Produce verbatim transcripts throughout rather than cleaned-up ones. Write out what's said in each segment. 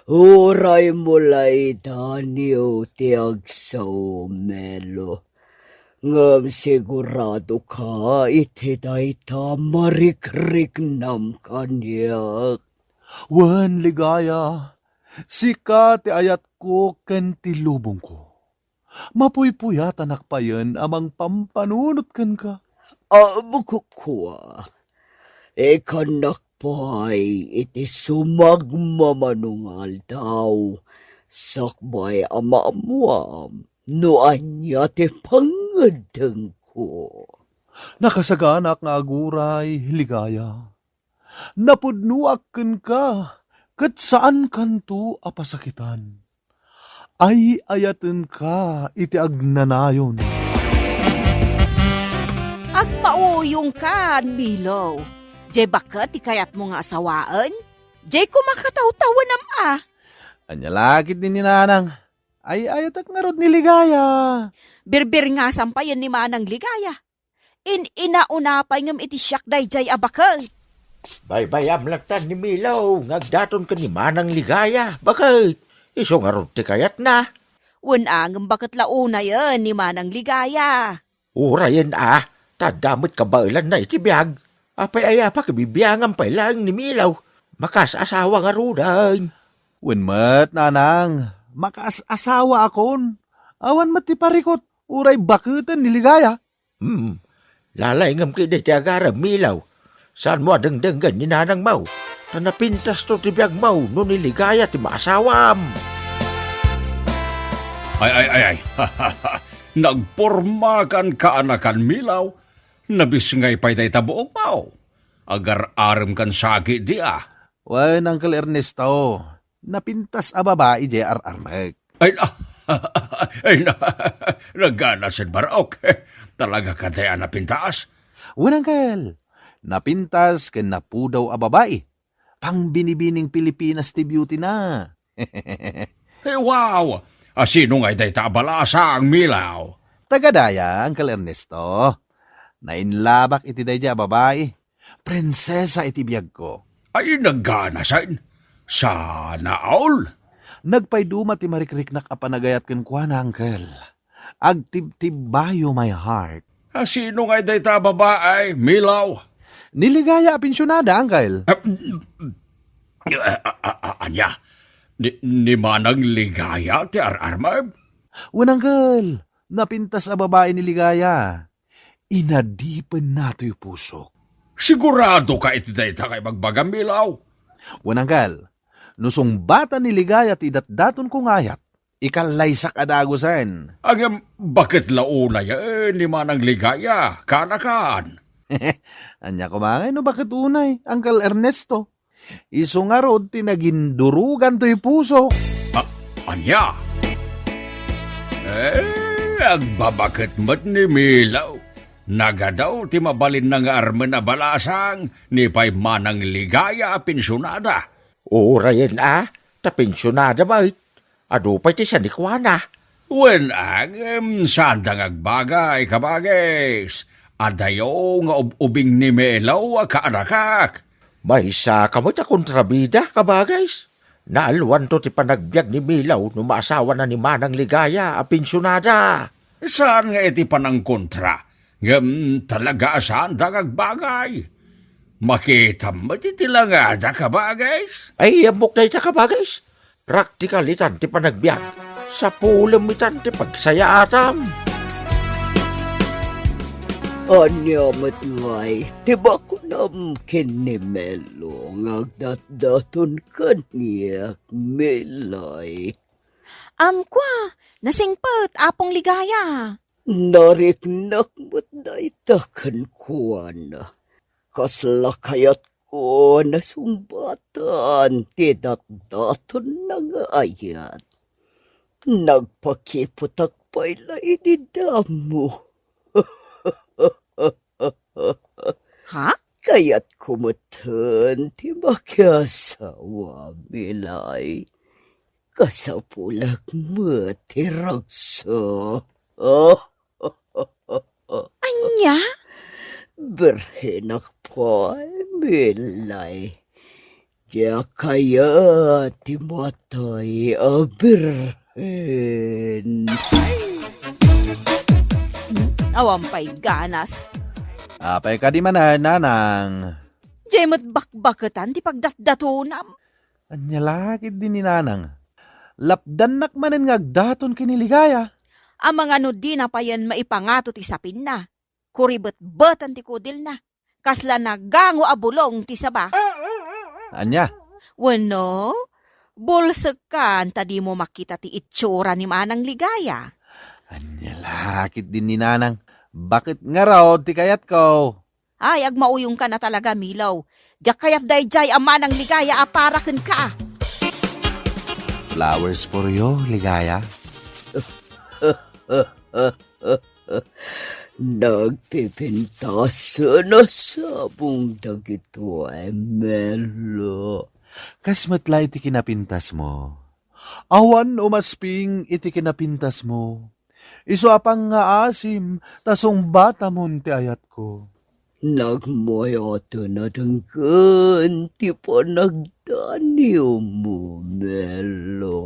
Uray mo laydaniw ti agsaw, Melo, ngem siguradoka iti dayta marikriknam kaniak. Wen, Ligaya, sika ti ayatko ken ti lubongko. Mapuypuyatanak payen a mangpampanunot kenka. Apo kua, ikannak pay iti sumagmamano nga aldaw, sakbay a maammuam no ania ti pangngeddengko. Nakasaganaak nga aguray, Ligaya. Napudnoak kenka, ket saankanto a pasakitan. Ay-ayatenka iti agnanayon. Agmauyongkan, Milo. Jay baket ti kayatmo nga asawaen? Jay koma katawtawenam a. Ania la ketdi ni Nanang? Ay-ayatek ngarud ni Ligaya. Birbirngasam payen ni Manang Ligaya. In-inauna pay ngem iti siak daydiay a baket. Baybayam latta ni Milo nga agdaton ken ni Manang Ligaya. Baket? Isu ngarud ti kayatna. Wen a, ngem baket la unayen ni Manang Ligaya. Urayen a, ta adda met kabaelanna iti biag. Apay aya pakibibiangam pay laeng ni Milo? Makaas-asawa ngaruden. Wen met, Nanang, makaas-asawaakon. Awan met ti parikut, uray baketen ni Ligaya. Hmm. Lalaingem ketdi ti agarem, Milo. Saanmo a dengdenggen ni Nanangmo? Ta napintasto ti biagmo no ni Ligaya ti maasawam. Ay, ay, ay, ay. Nagpormakan kaanakan, Milo. Nabisngay pay dayta buokmo. Agar-aremkan sa ketdi a. Wen, Uncle Ernesto. Napintas a babai diay ar-armek. Ay, na, ay, na, naganasen, Barok. Talaga kadi a napintas? Wen, Uncle. Napintas ken napudaw a babai. Pangbinibining Pilipinas ti beauty na. Hey, wow! A, sino ngay dayta a balasang, Milo? Taga daya, Uncle Ernesto. Nainlabak iti daydiay a babai. Prinsesa iti biagko. Ay, naganasen. Sana all. Nagpayduma ti marikriknak a panagayat kenkuana, Uncle. Agtibtibbayo my heart. A, sino ngay dayta a babai, Milo? Ni Ligaya a pensionada, Uncle. A, a, a, a, ania? Ni, ni Manang Ligaya ti ar-armem? Wen, Uncle. Napintas a babai ni Ligaya. Inadipenna toy pusok. Sigurado ka iti dayta nga ibagbagam, Milo? Wen, Uncle. No sungbatan ni Ligaya ti idatdatonko nga ayat, ikallaysak a dagusen. Ngem, baket la unayen ni Manang Ligaya, kaanakan? Ania koma ngay no baket unay, Uncle Ernesto? Isu ngarud ti nagindurugan toy pusok. A-, ania? Eh, agbabaket met ni Milo. Nagadaw ti mabalinna nga armen a balasang, ni pay Manang Ligaya a pensionada. Urayen a, ta pensionada met. Adu pay ti sanikuana. Wen, ngem, saanda nga agbagay, kabagis. Adayo nga ub-ubing ni Milo a kaanakak. Maysa ka met a kontrabida, kabagis. Naalwanto ti panagbiag ni Milo no maasawana ni Manang Ligaya a pensionada. Saan nga iti panangkontra, ngem talaga a saanda nga agbagay. Makitam met iti langada, kabagis. Ay, ammok dayta, kabagis. Praktikal itan ti panagbiag. Sapulem itan ti pagsayaatam. Ania met ngay ti bakunam ken ni Melo nga agdatdaton kaniak, Milay? Amkua, nasingpet, Apong Ligaya. Nariknak met dayta kenkuana. Kasla kayatko a nasungbatan ti datdatonna nga ayat. Nagpakiputak pay la idi damo. Ha? Kayatko meten ti makiasawa, Milay. Kasapulak met ti ragsak. Ania? Birhenak pay, Milay. Diak kayat ti matay a birhen. Awan pay ganas. Apay kadi manen, nanang? Diay met bakbaketan ti pagdatdatonam. Ania la ketdi ni nanang? Lapdannak manen nga agdaton ken ni Ligaya. Amangan no dina payen maipangato ti sapinna. Kuribetbeten ti kudilna. Kasla nagango a bulong ti saba. Ania? Wenno, bulsekkan ta dimo makita ti itsura ni Manang Ligaya. Ania la ketdi ni nanang? Baket ngarud ti kayatko. Ay, agmauyongka na talaga, Milo. Diak kayat daydiay a Manang Ligaya a para kenka. Flowers for you, Ligaya. Nagpipintasen a sabong dagitoy, Melo. Kas met la iti kinapintasmo. Awan umasping iti kinapintasmo. Isu a pangngaasim ta sungbatamon ti ayatko. Nagmayaten a denggen ti panagdaniwmo, Melo.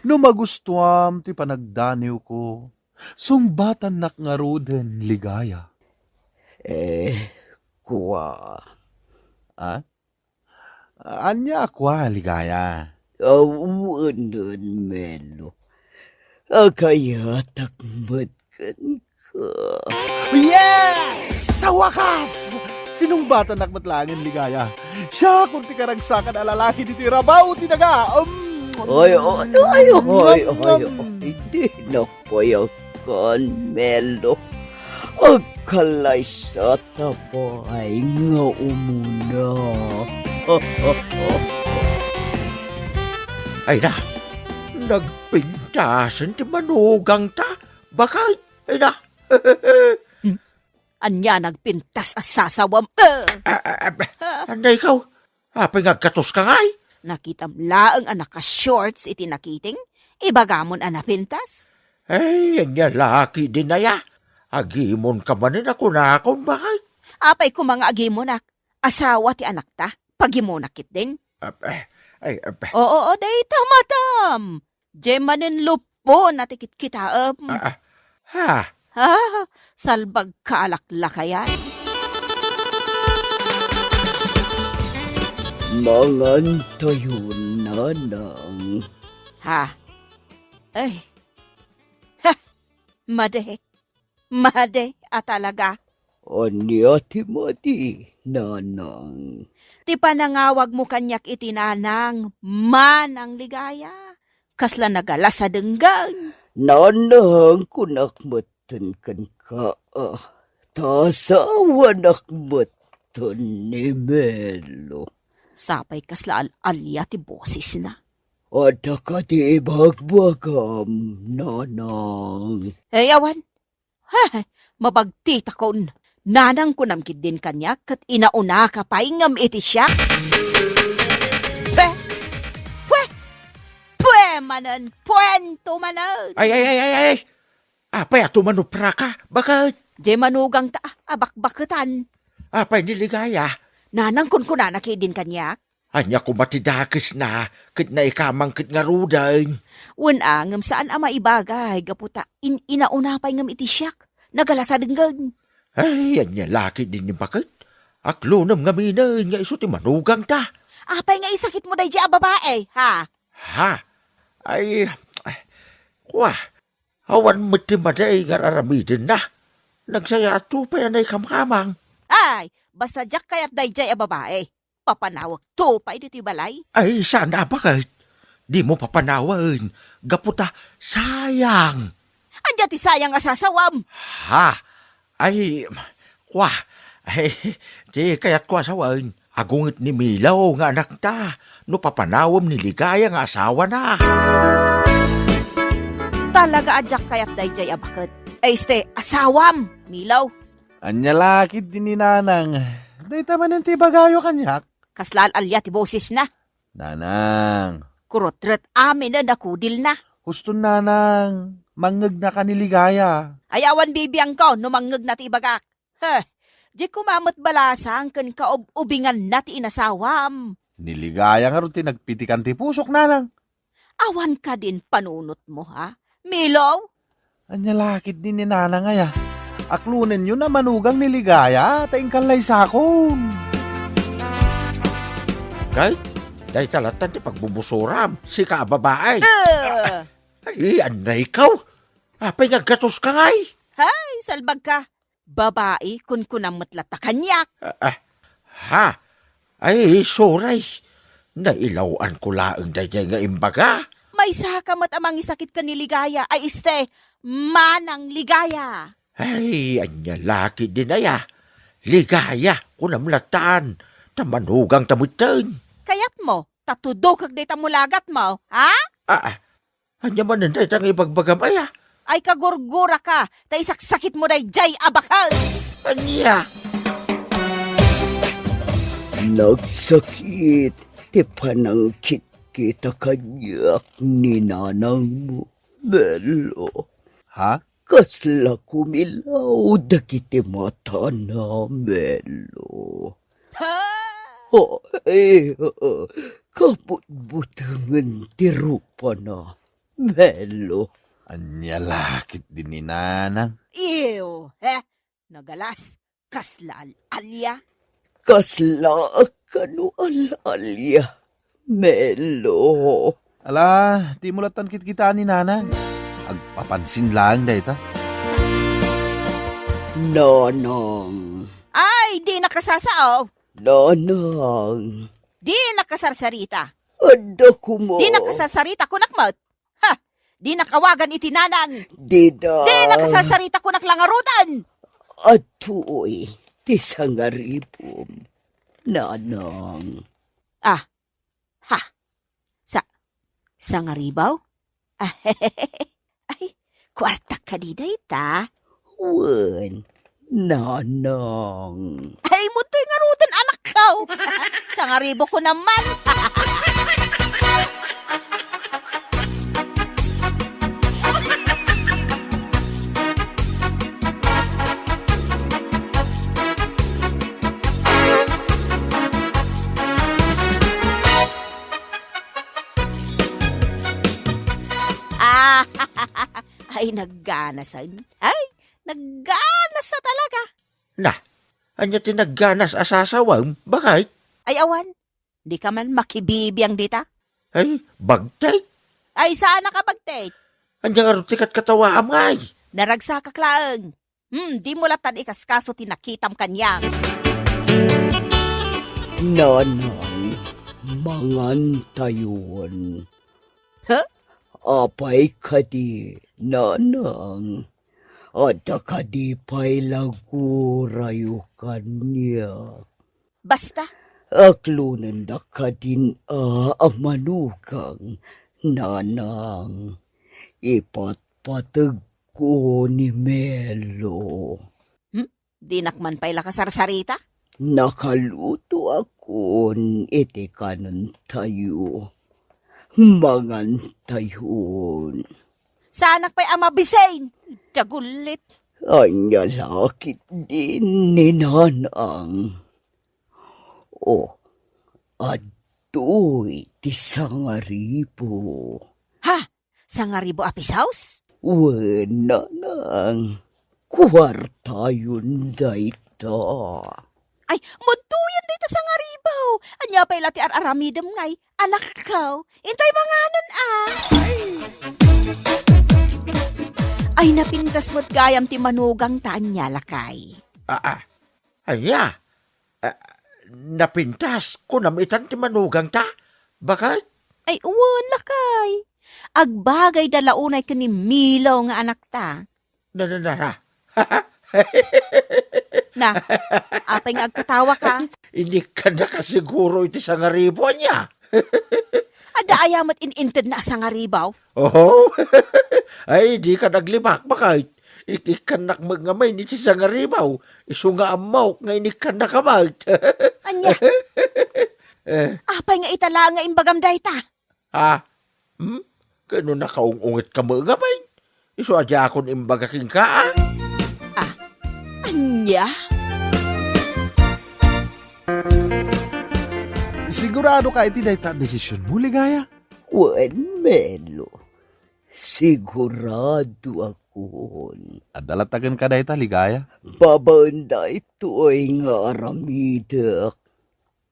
No magustuam ti panagdaniwko, sungbatannak ngaruden, Ligaya. Eh, kua. Ah? Ania a kua, Ligaya? Awanen, Melo. Akayatak met kenka. Yes! Sa wakas! Sinungbatannak met laengen, Ligaya. Siakon ti karagsakan a lalaki ditoy rabaw ti daga. Um, Ay, ay, ay, ay, ay, ngam, ay, ngam. Ay, di na payakan, Melo. Agkalaysata pay nga umuna. Ay na, nagpintasen ti manugangta. Bakit? Ay na. Hmm. Ania nagpintas a sasawam? Eh! Ah, ah, ah, Ah. Ania ikaw? Apay nga agkatoska ngay? Nakitam laeng a naka-shorts iti nakiting? Ibagamon a napintas? Ay, ania la ketdin aya? Agimonka manen a kunakon, bakit? Apay koma nga agimonak? Asawa ti anakta? Pagimonak ketdin? Ah, eh, ay, ah, Oo, oo, dayta, madam. Diay manen lupona ti kitkitaem. Ah, ah. Ha? Ah, salbagka a laklakayan. Mangantayon, nanang. Ha? Ay. Ha! Madi. Madi a talaga. Ania ti madi, nanang? Ti panangawagmo kaniak iti nanang, Manang Ligaya. Kasla nagalas a denggen. Nanang, kunak metten kenka, ah, ta asawanak metten ni Melo. Sapay kasla al-alia ti bosesna. Adda kadi ibagbagam, nanang? Ay, awan. He, mabagtitakon. Nanang, kunam ketdin kaniak, ket inaunaka pay ngem iti siak. Pwe! Pwe! Pwe manen! Puento manen! Ay, ay, ay, ay, ay! Apay a tumanupraka? Bakit? Diay manugangta a bakbaketan. Apay ni Ligaya? Nanang, kunkunana ketdin kaniak. Ania koma ti dakesna ket naikamang ket ngaruden? Wen a, ngem saan a maibagay gapu ta in-inauna pay ngem iti siak. Nagalas a denggen. Ay, ania la ketdin ni baket? Aklonem ngaminen nga isu ti manugangta. Apay nga isakitmo daydiay a babae, ha? Ha? Ay, ay, kua, awan met ti madi nga ar-aramidenna. Nagsayaato pay a naikamkamang. Ay, basta diak kayat daydiay a babae. Papanawekto pay ditoy balay. Ay, saan a baket? Dimo papanawen, gapu ta sayang. Ania ti sayang a sasawam? Ha? Ay, kua, ay, ti kayatko a sawen, agunget ni Milo nga anakta, no papanawem ni Ligaya nga asawana. Talaga a diak kayat daydiay a baket. Ay, este, asawam, Milo. Ania la ketdi ni Nanang? Dayta manen ti ibagayo kaniak. Kasla al-alia ti bosesna. Nanang. Kurutret aminen a kudilna. Huston, Nanang. Mangngegnaka ni Ligaya. Ay, awan bibiangko no mangngegnaka ti ibagak. Heh, di koma met balasang ken kaub-ubinganna ti inasawam. Ni Ligaya ngarud ti nagpitikan ti pusok, nanang. Awan kadin panunotmo, ha? Milo? Ania la ketdi ni nanang aya? Aklonenyo a manugang ni Ligaya, ta inka laysakon. Kay, dayta lattan ti pagbubusuram, sika a babae. Eh! Ay, ania ikaw? Apay nga aggatos ka ngay? Hay, salbag ka. Babae, kunkunam met latta kaniak. Ah, ah. Ha? Ay, sorry. Nailaw-an ko laeng daydiay nga imbaga. Maysa ka met a mangisakit ken ni Ligaya. Ay, este, Manang Ligaya. Ay, ania la ketdin aya? Ligaya, kunam lattan. Ta manugangta metten. Kayatmo, ta tudokek dayta mulagatmo, ha? Ah, ah. Ania manen dayta nga ibagbagam aya? Ay, kagurguraka, ta isaksakitmo daydiay a baket! Ania? Nagsakit ti panangkitkita kaniak ni nanangmo, Melo. Ha? Kasla kumilaw dagiti matana, Melo. Ha? Ay, kabutbutengen ti rupana, Melo. Ania la ketdi ni nanang? Ew, he? Nagalas, kasla al-alia. Kasla kano al-alia, Melo. Ala, dimo lattan kitkitaan ni nanang. Agpapansin laeng dayta. Nanang. Ay, dinaka sasao. Nanang. Dinaka sarsarita. Adda koma. Dinaka sarsarita, kunak met. Ha! Dinaka awagan iti nanang. Dida. Dinaka sarsarita, kunak la ngaruden. Adtoy ti sangaribom, nanang. Ah, ha. Sa-, sangaribaw? Ay, kuartak kadi dayta? Wen, nanang. Ay, mutoy ngaruden, anakko. Sangaribo ko naman. Ah, ay, nagganasan. Ay, nagganasa talaga. Na, ania ti nagganas a sasawem, baket? Ay, awan. Di ka man makibibiang dita? Ay, bagtit. Ay, saan ka bagtit? Ania ngarud ti katkatawaam ngay? Naragsakak laeng. Hmm, dimo lattan ikaskaso ti nakitam kaniak. Nanang, mangantayon. Huh? Apay kadi, nanang? Adda kadi pay la gurayo kaniak? Basta. Aklonendak kadin a, a manugang, nanang. Ipatpateg ko ni Melo. Hmm? Dinak man pay la kasarsarita? Nakalutoakon iti kanentayo. Mangantayon. Saanak pay a mabisin. Dagullit. Ania la ketdin ni nanang? O, adtoy ti sangaribo. Ha? Sangaribo a pesos? Wen, nanang, kuartayon dayta. Ay, madtoyen dayta sangaribo. Ania pay la ti ar-aramidem ngay, anakko? Intay manganen, a. Ay, napintas met gayam ti manugangta, ania, lakay? Ah, ah. Ania? Ah, napintas, kunam itan ti manugangta? Baket? Ay, wen, lakay. Agbagayda la unay ken ni Milo nga anakta. Na, na, na, na. Na, apay nga agkatawaka? Inikkannaka siguro iti sangaribo, ania? Adda aya met in-intedna a sangaribo? Oho. Ay, dika naglibak, baket. Ik-, ikkannak met ngamin iti sangaribo. Isu nga ammok nga inikkannaka met. Ania? Eh. Apay nga ita laeng nga imbagam dayta? Ha? Hmm? Ket no nakaung-ungetka met ngamin, isu a diakon imbaga kenka, a? Ah, ania? Sigurado ka iti dayta a desisionmo, Ligaya? Wen, Melo. Siguradoakon. Adda latta kenka dayta, Ligaya? Babaen daytoy nga aramidek,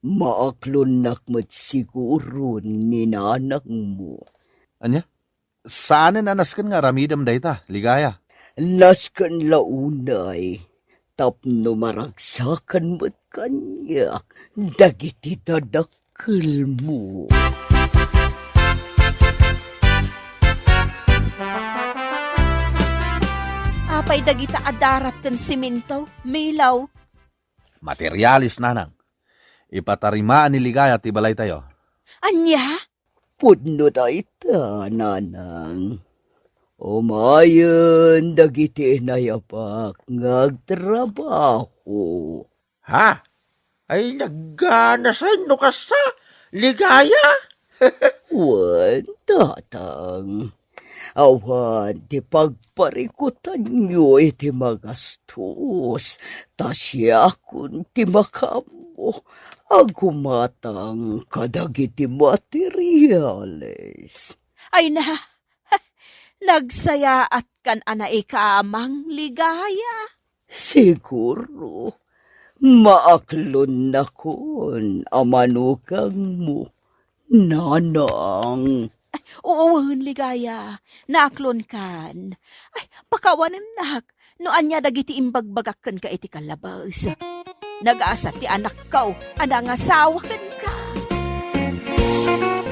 maaklonnak met siguro ni nanangmo. Ania? Saanen a nasken nga aramidem dayta, Ligaya? Nasken la unay tapno maragsakan met kaniak dagiti dadakkelmo. Apay dagita a darat ken simento, Melo? Materialis, nanang. Ipatarimaan ni Ligaya ti balaytayo. Ania? Pudno dayta, nanang. Umayen dagiti inayapak nga agtrabaho. Ha? Ay, nagganasan no kasta, Ligaya? Wen, tatang. Awan ti pagparikutanyo iti magastos, ta siakon ti makaammo a gumatang kadagiti materialis. Ay na, nagsayaatkan a naikamang, Ligaya. Siguro, maaklonnakon a manukangmo, nanang. Ay, wen, Ligaya, naaklonkan. Ay, pakawanennak no ania dagiti imbagbagak kenka iti kallabes. Nagasat ti anakko a nangasawa kenka.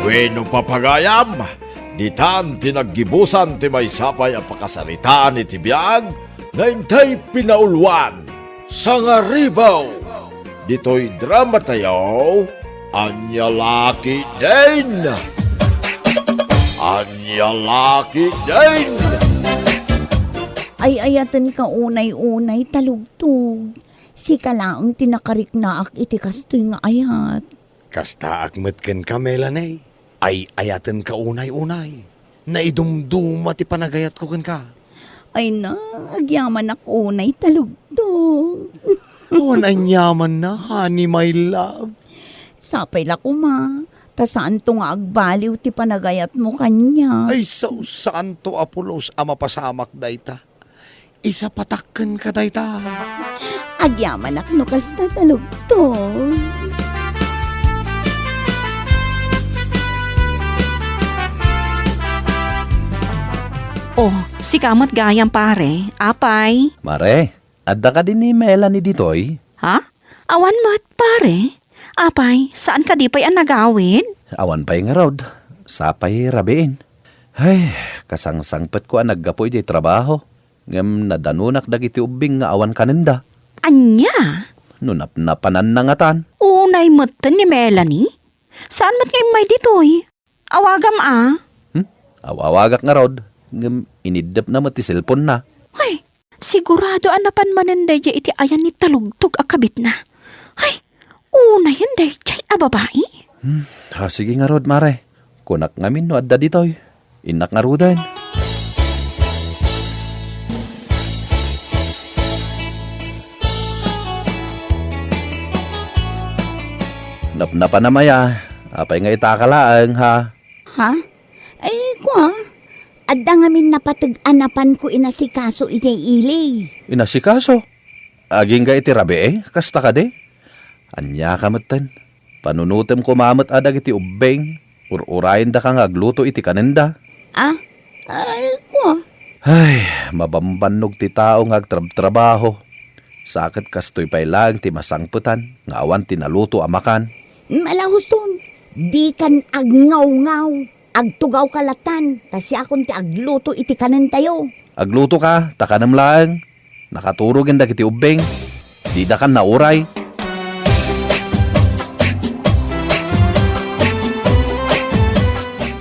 Wenno, papagayam, ditan ti naggibusan ti maysa pay a pakasaritaan iti biag nga intay pinauluan. Sangaribaw, ditoy dramatayo, Ania La Ketdin! Ania La Ketdin! Ay-ayatenka unay-unay, Talugtog. Sika laeng ti nakariknaak iti kastoy nga ayat. Kastaak met kenka, Melanie. Ay-ayatenka unay-unay. Naidumduma ti panagayatko kenka. Ay na, agyamanak unay, Talugtog. Awan aniamanna, honey, my love. Sapay la koma, ta saanto nga agbaliw ti panagayatmo kaniak. Ay, sao, saanto a pulos a mapasamak dayta. Isapatak kenka dayta. Agyamanak no kasta, Talugtog. Oh, sika met gayam, pare. Apay? Mare, adda kadi ni Melanie ditoy? Ha? Awan met, pare. Apay, saan kadi pay a nagawid? Awan pay ngarud. Sapay rabiin. Ay, kasangsangpetko a naggapu idiay trabaho. Ngem nadanonak dagiti ubbing nga awan kanenda. Ania? No napnapananna ngatan. Unay metten ni Melanie? Saan met nga immay ditoy? Awagam a. Hmm? Aw-awagak ngarud, ngem iniddepna met ti cellphone-na. Ay, sigurado a napan manen daydiay iti ayan ni Talugtog a kabitna. Ay, unayen daydiay a babai. Hmm, ah, sige ngarud, mare. Kunak ngamin no adda ditoy. Innak ngaruden. Napnapanam aya, apay nga itaka laeng, ha? Ha? Ay, kua, adda ngamin napateg a napanko inasikaso idiay ili. Inasikaso? Agingga iti rabii, kasta kadi? Ania ka metten? Panunotem koma met a dagiti ubbing, ur-urayendaka nga agluto iti kanenda. Ah? Ay, kua. Ay, mabambannog ti tao nga agtrabtrabaho. Sa ket kastoy pay laeng ti masangpetan nga awan ti naluto a makan. Mm, ala, Huston, dikan agngawngaw. Agtugawka latan, ta siakon ti agluto iti kanentayo. Aglutoka, ta kanem laeng. Nakaturog dagiti ubbing. Didakan nauray.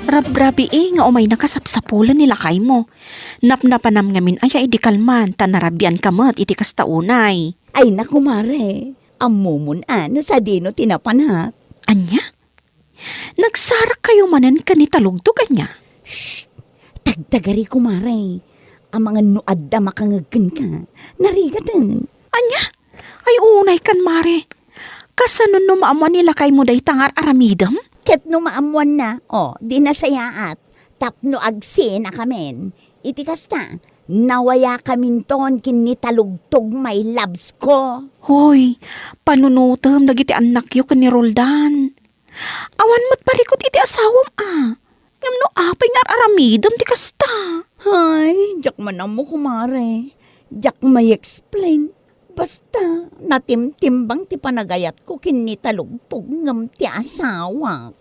Rabrabii nga umaynaka sapsapulen ni lakaymo. Napnapanam ngamin aya idi kalman, ta narabianka met iti kasta unay. Ay, naku, mare. Ammomon a no sadino ti napanak. Ania? Nagsarakkayo manen ken ni Talugtog, ania? Shh! Tagtagari, kumare. Amangan no adda makangeg kenka, narigaten. Ania? Ay, unay kan, mare. Kasano no maammuan ni lakaymo dayta nga ar-aramidem? Ket no maammuanna, o, di nasayaat. Tapno agsinakamin. Iti kasta, nawayakaminton ken ni Talugtog, my loves ko. Hoy, panunotem dagiti annakyo ken ni Roldan. Awan met parikut iti asawam, a. Ngem no apay nga ar-aramidem ti kasta? Ay, diak man ammo, kumare. Diak may-explain. Basta, natimtimbang ti panagayatko ken ni Talugtog ngem ti asawak.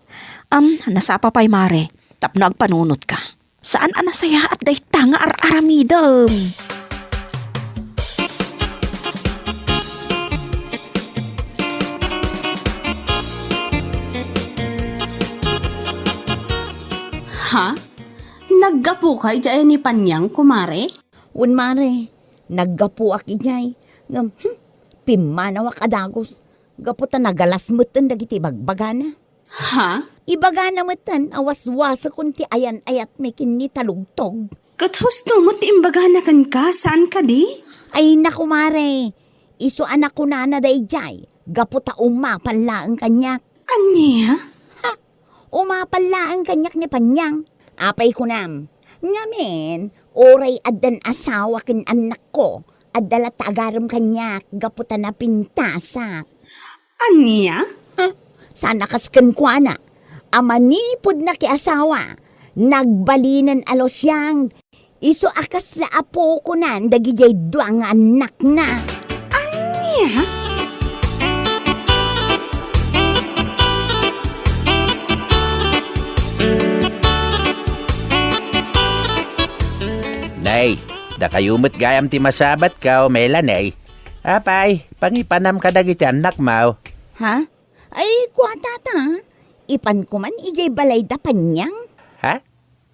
Am, nasapa pay, mare, tapno agpanunotka. Saan a nasayaat dayta nga ar-aramidem. Ha? Naggapuka idiay ni Panyang, kumare? Wen, mare, naggapuak idiay. Ngem, hmm, pimmanawak a dagus. Gapu ta nagalas metten dagiti ibagbagana. Ha? Ibagana metten a waswasekon ti ayan-ayatmi ken ni Talugtog. Ket husto met ti imbagana kenka, saan kadi? Ay, naku, mare. Isu a nakunana daydiay, gapu ta umapal laeng kaniak. Ania? Ha? Umapal laeng kaniak ni Panyang. Apay kunam? Ngamin, uray addan asawa ken annakko, adda latta agarem kaniak gapu ta napintasak. Ania? Ha? Saan a kas kenkuana a manipud nakiasawa, nagbalinen a lusiang, isu a kasla apokonan dagidiay dua nga annakna. Ania? Nay, dakayo met gayam ti masabatko, Melanie. Apay, pangipanam kadagiti annakmo. Ha? Ay, kua, tata. Ipanko man idiay balay da Panyang. Ha?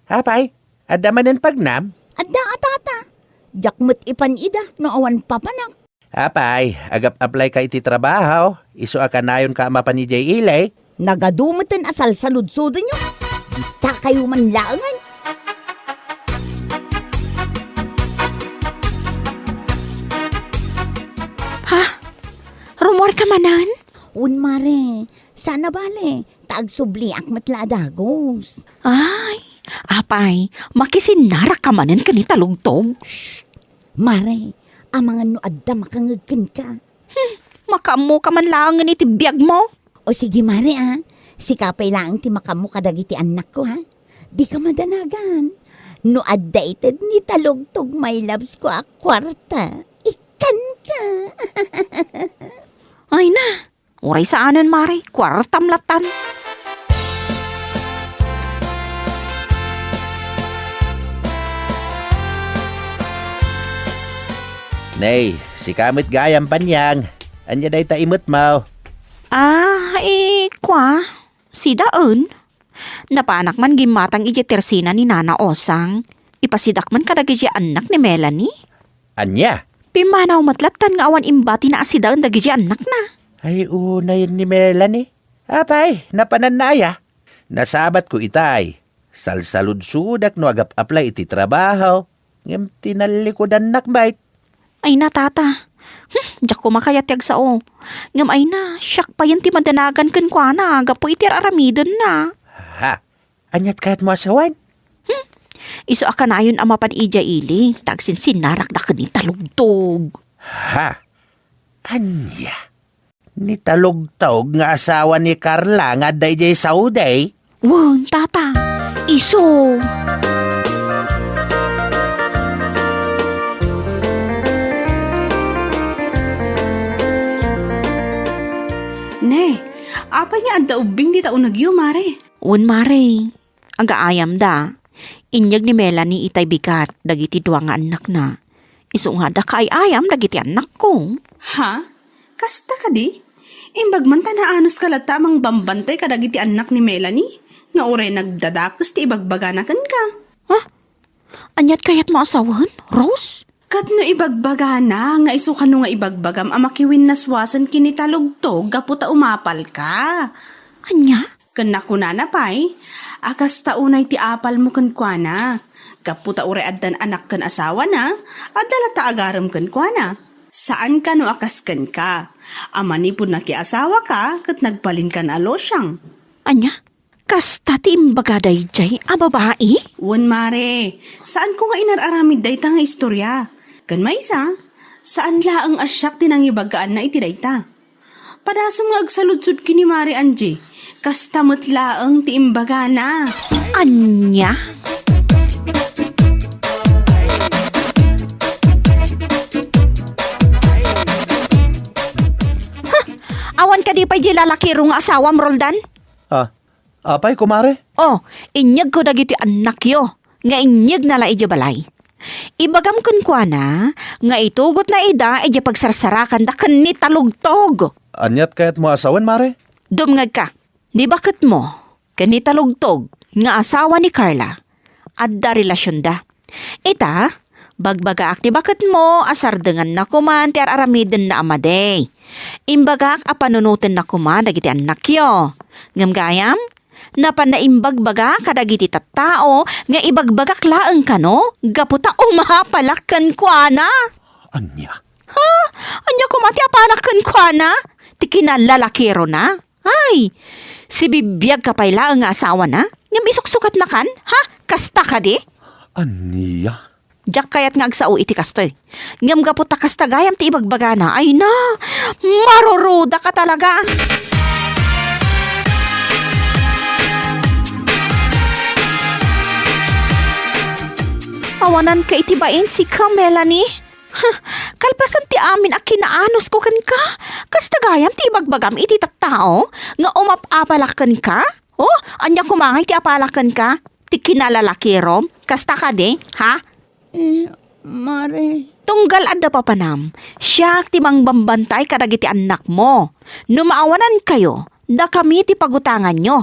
Apay, adda manen pagnam? Adda a, tata. Diak met ipan ida no awan papanak. Apay, agap-applyka iti trabaho, isu a kanayonka a mapan idiay ili? Nagadu meten a salsaludsodenyo. Dita kayo man laengen. Ha? Rummuarka manen? Wen, mare. Saan a bale, ta agsubliak met la a dagus. Ay, apay, makisinnarakka manen ken ni Talugtog? Shh! Mare, amangan no adda makangeg kenka. Hmm, makaammoka man laengen iti biagmo. O sige, mare, a. Sika pay laeng ti makaammo kadagiti annakko, ha? Dika madanagan. No adda ited ni Talugtog, my loves ko a kuarta, ikkanka. Ay na, uray saanen, mare, kuartam lattan. Nay, sika met gayam, Panyang. Ania dayta imetmo? Ah, eh, kua, sidaen. Napanak man gimmatang idiay tersina ni Nana Osang. Ipasidak man kadagiti annak ni Melanie. Ania? Pimmanaw met lattan nga awan imbatina a sidaen dagiti annakna. Ay, unayen ni Melanie. Apay, napananna aya? Nasabatko itay. Salsaludsodak no agap-apply iti trabaho. Ngem tinallikudannak met. Ay na, tata. Hmm, diak koma kayat ti agsao. Ngem ay na, siak payen ti madanagan kenkuana gapu iti ar-aramidenna. Ha? Aniat kayatmo a sawen? Hmm, isu a kanayon a mapan idiay ili, ta agsinsinnarakda ken ni Talugtog. Ha? Ania? Ni Talugtog nga asawa ni Carla nga adda idiay Saudi? Wen, tata. Isu. Ne, apay nga adda ubbing dita unegyo, mare? Wen, mare. Agaayamda. Inyeg ni Melanie itay bigat dagiti dua nga annakna. Isu nga adda kaay-ayam dagiti annakko. Ha? Kasta kadi? Imbag man ta naanuska latta a mangbambantay kadagiti annak ni Melanie, nga uray nagdadakes ti ibagbagana kenka. Ha? Aniat kayatmo a sawen, Rose? Ket no ibagbagana nga isu kano nga ibagbagam a makiwinnaswasen ken ni Talugtog gapu ta umapalka. Ania? Ken nakunana pay a kasta unay ti apalmo kenkuana, gapu ta uray addan anak ken asawana, adda latta agarem kenkuana. Saan kano a kas kenka, A manipud nakiasawaka ket nagbalinkan a losiang. Ania? Kasta ti imbaga daydiay a babai? Wen, mare, saanko nga inar-aramid dayta nga istorya. Ken maysa, saan laeng a siak ti nangibagaanna iti dayta. Padasem nga agsaludsod ken ni Mare Angie, kasta met laeng ti imbagana. Ania? Ha? Awan kadi pay di lalakiro nga asawam, Roldan? Ah, apay, kumare? Oh, inyegko dagiti annakyo nga inyegna la idiay balay. Ibagam kenkuana nga itugotna ida idiay pagsarsarakanda ken ni Talugtog. Aniat kayatmo a sawen, mare? Dumngegka, ni baketmo ken ni Talugtog nga asawa ni Carla, adda relasionda. Ita, bagbagaak ti baketmo a sardenganna koman ti ar-aramidenna a madi. Imbagak a panunotenna koman dagiti annakyo. Ngem gayam, napanna imbagbaga kadagiti tattao nga ibagbagak laeng kano gapu ta umapalak kenkuana. Ania? Ha? Ania koma ti apalak kenkuana? Ti kinallalakirona? Ay, sibibiagka pay laeng nga asawana? Ngem isuksukatnakan? Ha? Kasta kadi? Ania? Diak kayat nga agsao iti kastoy. Ngem gapu ta kasta gayam ti ibagbagana, ay na, marurudak a talaga. Awananka iti bain sika, Melanie. Huh, kalpasan ti amin a kinaanosko kenka, kasta gayam ti ibagbagam iti tattao nga umap-apalak kenka? Oh, ania koma ngay ti apalak kenka? Ti kinalalakirom? Kasta kadi, ha? Eh, mare. Tunggal adda papanam, siak ti mangbambantay kadagiti annakmo. No maawanankayo, dakami ti pagutanganyo.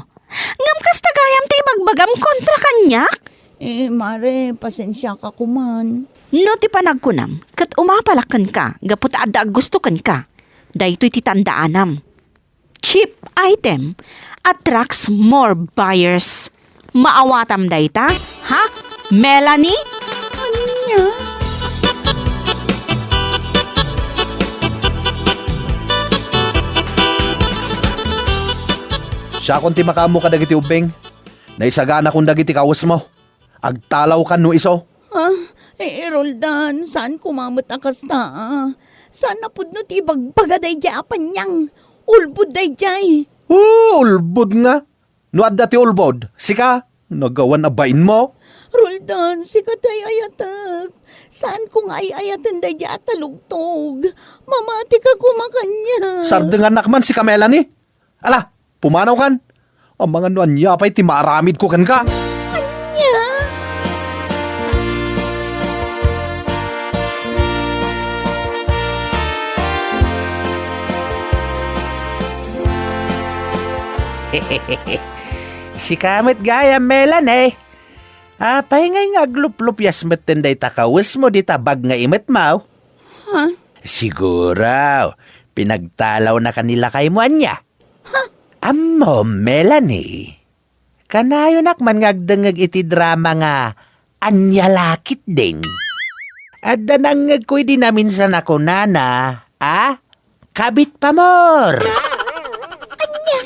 Ngem kasta gayam ti ibagbagam kontra kaniak? Eh, mare, pasensiaka koman. No ti panagkunam, ket umapalak kenka gapu ta adda aggusto kenka. Daytoy ti tandaanam. Cheap item attracts more buyers. Maawatam dayta, ha, Melanie? Ania? Siakon ti makaammo kadagiti ubbing. Naisaganakon dagiti kawesmo. Agtalawkan no isu. Ah, eh, Roldan, saan koma met a kasta, ah. Saan a pudno ti ibagbaga daydiay a paniang. Ulbod daydiay. Oh, ulbod nga. No adda ti ulbod, sika, nagawan a bainmo. Roldan, sika ti ay-ayatek. Saan ko nga ay-ayaten daydiay a talugtog. Mamatika koma kaniak. Sardengannak man sika, Melanie. Ala, pumanawkan. Amangan no ania pay ti maaramidko kenka. Ania? Sika met gayam, Melanie. Apay ngay nga agluplupias metten dayta kawesmo dita bag nga imetmo? Ha? Siguro, pinagtalawna ka ni lakaymo ania? Ha? Ammom, Melanie, kanayonak man nga agdengngeg iti drama nga Ania La Ketdin. Adda nangngegko idi naminsan a kunana, a? Kabit pamor! Ania?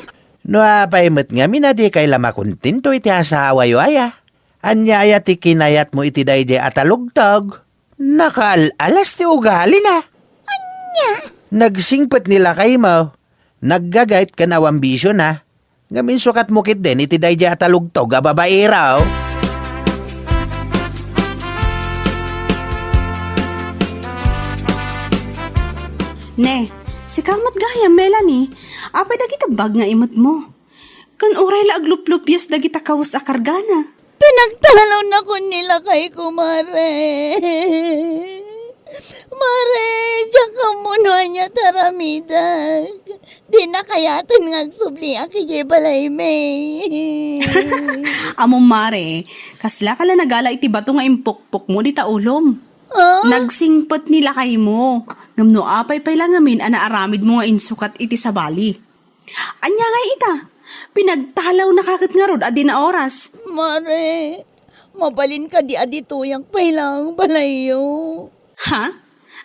No apay met ngamin a dikay la makontento iti asawayo aya? Ania aya ti kinayatmo iti daydiay a talugtog? Nakaal-alas ti ugalina. Ania? Nagsingpet ni lakaymo. Naggagayt ken awan bisiona. Ngem insukatmo ketdin iti daydiay a talugtog a babaero. Ne, sika met gayam, Melanie. Apay dagiti bag nga imetmo? Ken uray la agluplupias dagita kawes a kargana. Pinagtalawnak ni lakayko, mare. Mare, diak ammo no ania ti aramidek. Dina kayaten nga agsubliak idiay balaymi. Ammom, mare, kaslaka la nagala iti bato nga impukpokmo dita ulom. Ah? Nagsingpet ni lakaymo. Ngem no apay pay la ngamin a naaramidmo nga insukat iti sabali? Ania ngay ita? Pinagtalawnaka ket ngarud a dina oras. Mare, mabalin kadi a ditoyak pay laeng balayyo? Ha?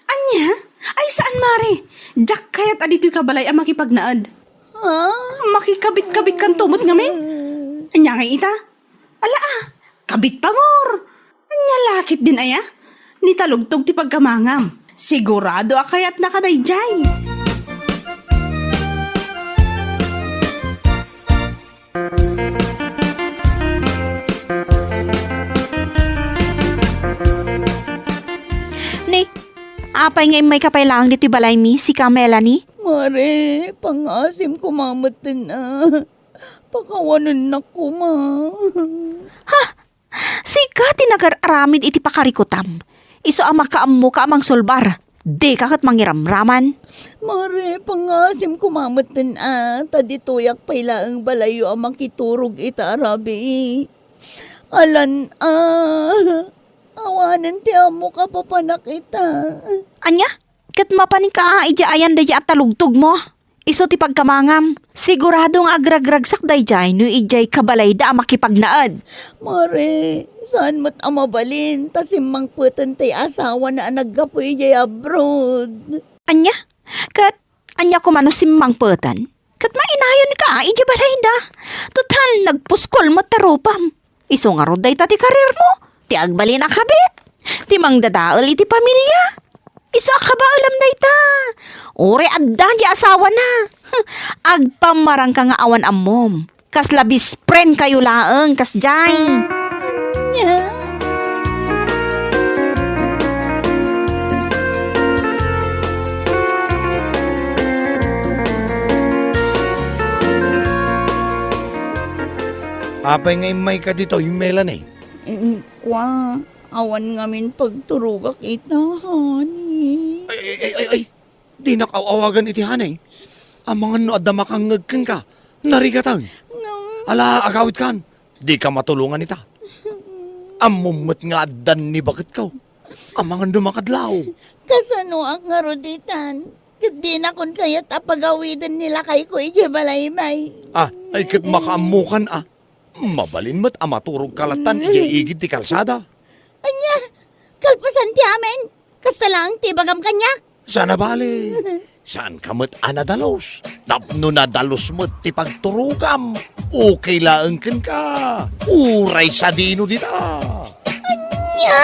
Ania? Ay, saan, Mare. Diak kayat a ditoy kabalay a makipagnaed. Ah? Makikabit-kabit kanto met ngamin? Ania ngay ita? Ala, ah, kabit pangor! Ania la ketdin aya? Ni talugtog ti pagkamangam. Sigurado a kayatna kadaydiay. Ni, apay nga immayka pay laeng ditoy balaymi, sika, Melanie? Mare, pangngaasim koma metten, ah. Pakawanennak koma. Ha? Sika ti nagar-aramid iti pakarikutam. Isu a makaammoka a mangsulbar. Dika ket mangiramraman. Mare, pangngaasim koma metten, ah, ta ditoyak pay laeng balayyo a makiturog ita a rabii. Alan, ah, awanen ti ammok a papanak ita. Ania? Ket mapaninka a idiay ayan daydiay a talugtogmo? Isu ti pagkamangam. Sigurado nga agragragsak daydiay no idiay kabalayda a makipagnaed. Mare, saan met a mabalin ta simmangpeten ti asawana a naggapu idiay abroad. Ania? Ket ania koma no simmangpeten? Ket mainayonka idiay balayda. Total, nagpuskol met ti rupam. Isu ngarud dayta ti kariermo, ti agbalin a kabit, ti mangdadael iti pamilia. Isu a kabaelam dayta. Uray adda diay asawana. Agpammarangka nga awan ammom. Kasla best friend kayo laeng, kasdiay. Ania? Apay nga immayka ditoy, Melanie? Mm, kua, awan ngamin pagturogak ita, honey. Ay, ay, ay, ay, ay. Dinak aw-awagan iti honey. Amangan no adda makangngeg kenka, narigatan. Ngem Ala, agawidkan. Dika matulongan ita. Ammom met nga addan ni baketko. Amangan no makadlaw. Kasanoak ngarud itan? Ket dinakon kayat a pagawiden ni lakayko idiay balaymi. Ah, ay ket makaammokan a. Mabalin met a maturogka lattan idiay igid ti kalsada. Ania? Kalpasan ti amin? Kasta laeng ti ibagam kaniak? Saan a bale. Saanka met a nadalus. Tapno nadalus met ti pagturogam. Okay laeng kenka. Uray sadino dita. Ania?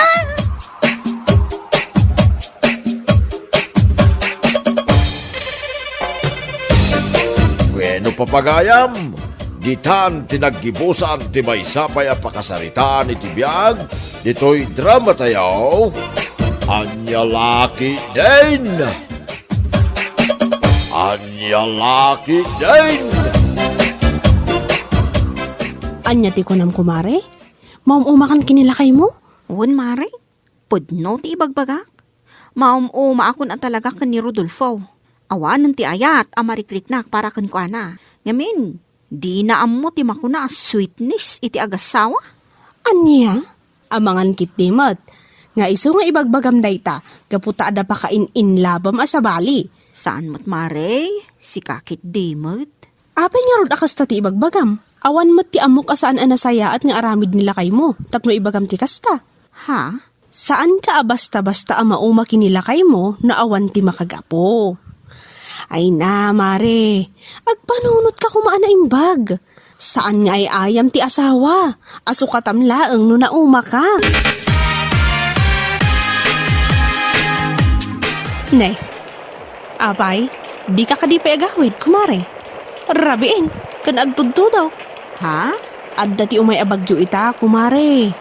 Bueno, papagayam, ditan ti naggibusan ti maysa pay a pakasaritaan iti biag ditoy drama tayo. Ania la ketdin? Ania la ketdin? Ania ti kunam, kumare? Maum-umakan ken ni lakaymo? Wen, mare. Pudno ti ibagbagak. Maum-umaakon a talaga ken ni Rodolfo. Awanen ti ayat a marikriknak para kenkuana. Ngamin, dina ammo ti makuna a sweetness iti agasawa. Ania? Amangan ketdi met nga isu nga ibagbagam dayta gapu ta adda pakain-inlabam a sabali. Saan met, mare, sika ketdi met. Apay ngarud a kasta ti ibagbagam? Awan met ti ammok a saan a nasayaat nga aramid ni lakaymo tapno ibagam ti kasta. Ha? Saanka a basta-basta a mauma ken ni lakaymo no awan ti makagapu. Ay na, mare, agpanunotka koma a naimbag. Saan nga ay-ayam ti asawa a sukatam laeng no naumaka. Ne, apay, dika kadi pay agawid, kumare? Rabiin, ken agtudtudo. Ha? Adda ti umay a bagyo ita, kumare.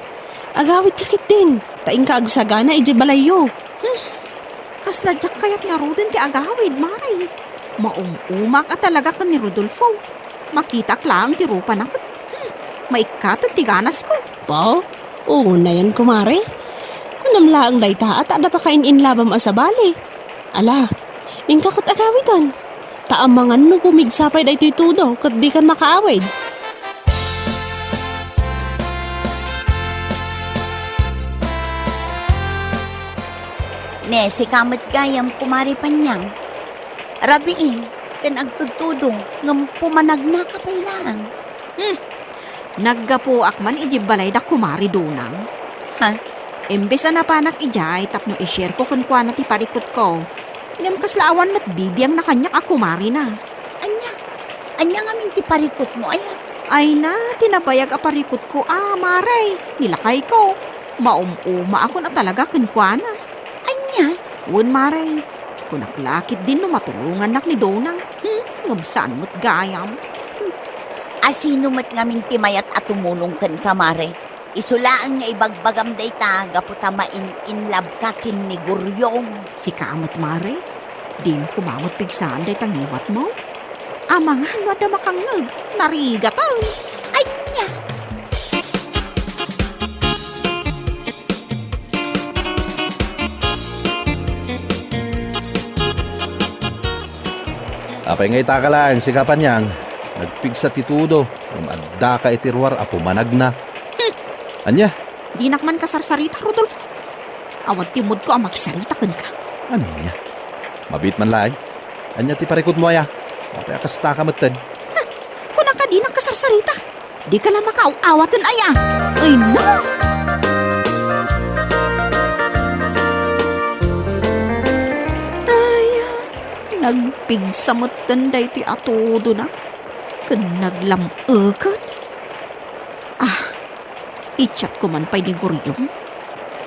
Agawidka ketdin, ta inka agsagana idiay balayyo. Hmm. Kasla diak kayat ngaruden ti agawid, mare. Maum-umak a talaga ken ni Rodolfo. Makitak laeng ti rupana ket, hmm, maikkaten ti ganasko. Ba? Unayen, kumare. Kunam laeng dayta a ta adda pakain-inlabam a sabali. Ala, inka ket agawiden. Ta amangan no pumigsa pay daytoy tudo ket dikan makaawid. Ne, sika met gayam, kumare Panyang. Rabiin, ken agtudtudo, ngem pumanagnaka pay laeng. Hmm. Naggapuak man idiay balay da kumare Dunang. Ha? Imbes a napanak idiay tapno i-share ko kenkuana ti parikutko, Ngem kasla awan met bibiangna kaniak a kumarina. Ania? Ania ngamin ti parikutmo, aya? Ay na, ti nabayag a parikutko a, mare, ni lakayko. Maum-umaakon a talaga kenkuana. Ania? Wen, mare. Kunak la ketdin no matulongannak ni Donang. Hmm, ngem saan met gayam. Hmm. A, sino met ngamin ti mayat a tumulong kenka, mare? Isu laeng nga ibagbagam dayta gapu ta main-in love ka ken ni Gurion. Sika met, mare? Dimo koma met pigsaan dayta ngiwatmo? Amangan no adda makangngeg, narigaten. Ania? Apay nga itaka laeng, sika Panyang? Nagpigsa ti tudo, ngem addaka iti ruar a pumanagna. Hmm. Ania? Dinak man kasarsarita, Rodolfo. Awan ti moodko a makisarita kenka. Ania? Mabiit man laeng. Ania ti parikutmo, aya? Apay a kastaka metten? Huh! Kunaka dinak kasarsarita. Dika la makaaw-awaten, aya. Ay, no! Ay, nagpigsa metten daytoy a tudona. Ken naglam-eken. Ah, I-chat ko man pay ni Gurion.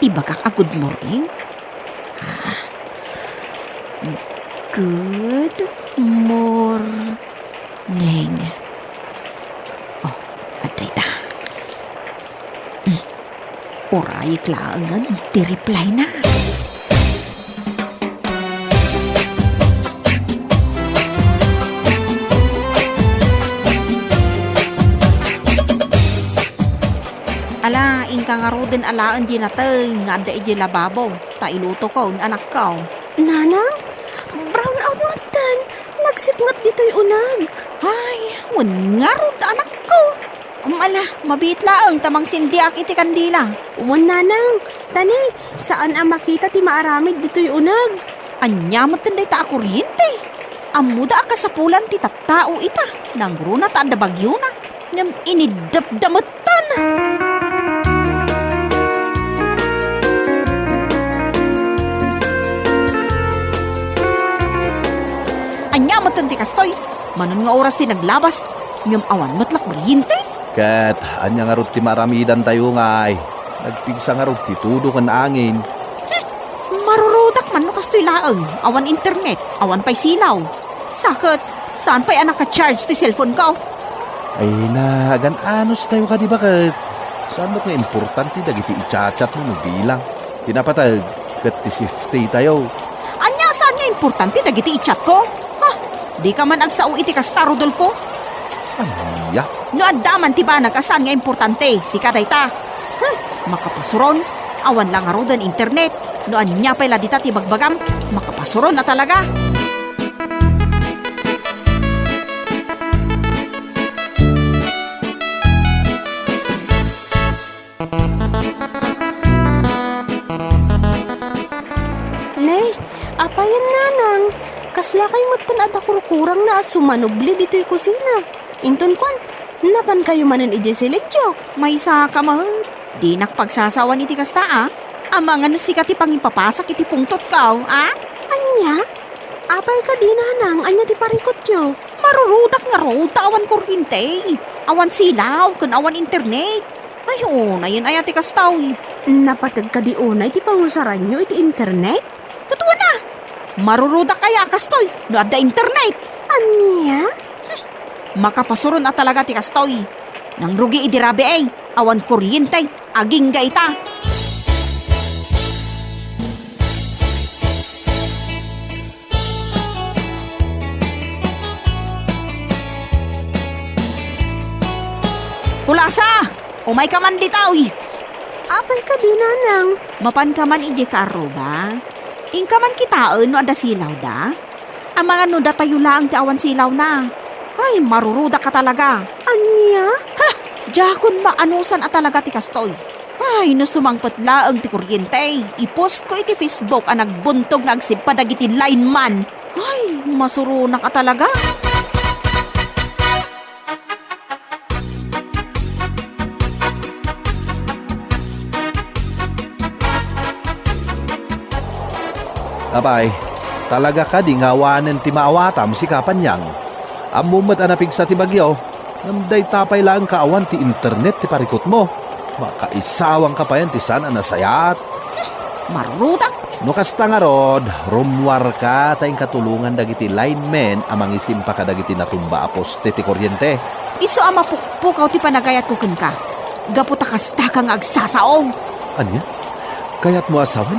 Ibagak a good morning. Ah. Good morning. Oh, adda ita. Hmm. Urayek laengen ti reply na. Ala, inka ngaruden alaen diay nateng nga adda idiay lababo, ta ilutokon, anakko. Nanang, brown out metten. Nagsipnget ditoy uneg. Ay, wen ngarud, anakko. Um, ala, mabiit laeng ta mangsindiak iti kandila. Wen, nanang, ta ne, saan a makita ti maaramid ditoy uneg. Ania metten dayta a kuryente? Ammoda a kasapulan ti tattao ita, nangruna ta adda bagiona, ngem iniddepda metten. Ania metten ti kastoy? Manon nga oras ti naglabas, ngem awan met la kuryente? Ket ania ngarud ti maaramidantayo ngay? Nagpigsa ngarud ti tudo ken angin. Hmm, marurudak man no kastoy laeng. Awan internet, awan pay silaw. Sa ket, saan pay a naka-charge ti cellphone-ko? Ay, nagan-anos tayo kadi baket. Saan met nga importante dagiti i-chat-chat mo no bilang ti napateg ket ti safety tayo. Ania saan nga importante dagiti i-chat ko? Ha? Dika man agsao iti kasta, Rodolfo? Ania? No adda man ti banag a saan nga importante, sika dayta. Huh, makapasuron. Awan la ngaruden internet. No ania pay la dita ti bagbagam, makapasuron a talaga. Ne, apayen, nanang, kasla kay metten a dakurkurangna a sumanubli ditoy kusina. Inton kuan, napankayo manen idiay silityo. Maysaka met. Dinak pagsasawan iti kasta, a. Amangan no sika ti pangipapasak iti pungtotko, a? Ania? Apay kadi, nanang, ania ti parikutyo? Marurudak ngarud ta awan kuryente, awan silaw, ken awan internet. Ay, unayen aya ti kasta, uy. Napateg kadi unay ti pangusaranyo iti internet? Ket wen a, marurudak aya a kastoy no adda internet? Ania? Hmm, makapasuron a talaga ti kastoy. Nangrugi idi rabii, awan kuryente, agingga ita. Kulasa! Umayka man ditoy! Apay kadi, nanang? Mapanka man idiay kaarruba? Inka man kitaen no adda silawda? Amangan no datayo laeng ti awan silawna. Ay, marurudak a talaga. Ania? Ha! Diakon maanusan a talaga ti kastoy. Ay, no sumangpet laeng ti kuryente, i-post ko iti Facebook a nagbuntog nga agsibpa dagiti lineman. Ay, masuronak a talaga. Apay, Talaga kadi nga awanen ti maawatam, sika Panyang? Ammom met a napigsa ti bagyo, ngem dayta pay laeng kaawan ti internet ti parikutmo. Makaisawangka payen ti saan a nasayaat. Marutak! No kasta ngarud, rummuarka ta inka tulongan dagiti linemen a mangisimpa kadagiti natumba a poste ti koriente. Isu a mapukpukaw ti panagayatko kenka, gapu ta kastaka nga agsasaom. Ania? Kayatmo a sawen?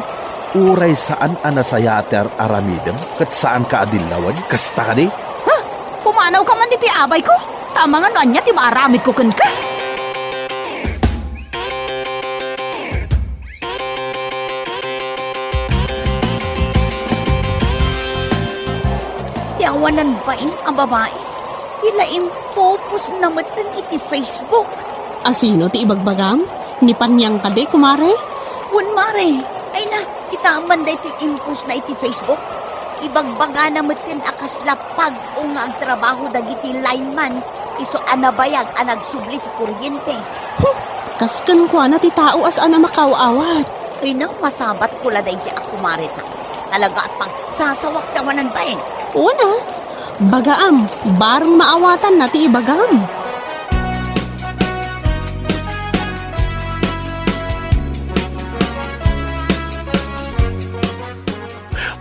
Uray saan a nasayaat ti ar-aramidem ket saanka a dillawen, kasta kadi? Ha? Pumanawka man ditoy abayko? Ta amangan no ania ti maaramidko kenka? Ti awanan bain a babai, ti la impopostna metten iti Facebook. A sino ti ibagbagam? Ni Panyang kadi, kumare? Wen, mare. Ay na, kitaem man daytoy impostna iti Facebook. Ibagbagana metten a kasla pag-o nga agtrabaho dagiti lineman, isu a nabayag a nagsubli ti kuryente. Huh! Kas kenkuana ti tao a saan a makaaw-awat. Ay na, masabatko la daydi a kumare ta. Talaga a pagsasawak ti awanan bain. Una, bagaam, bareng maawatanna ti ibagam.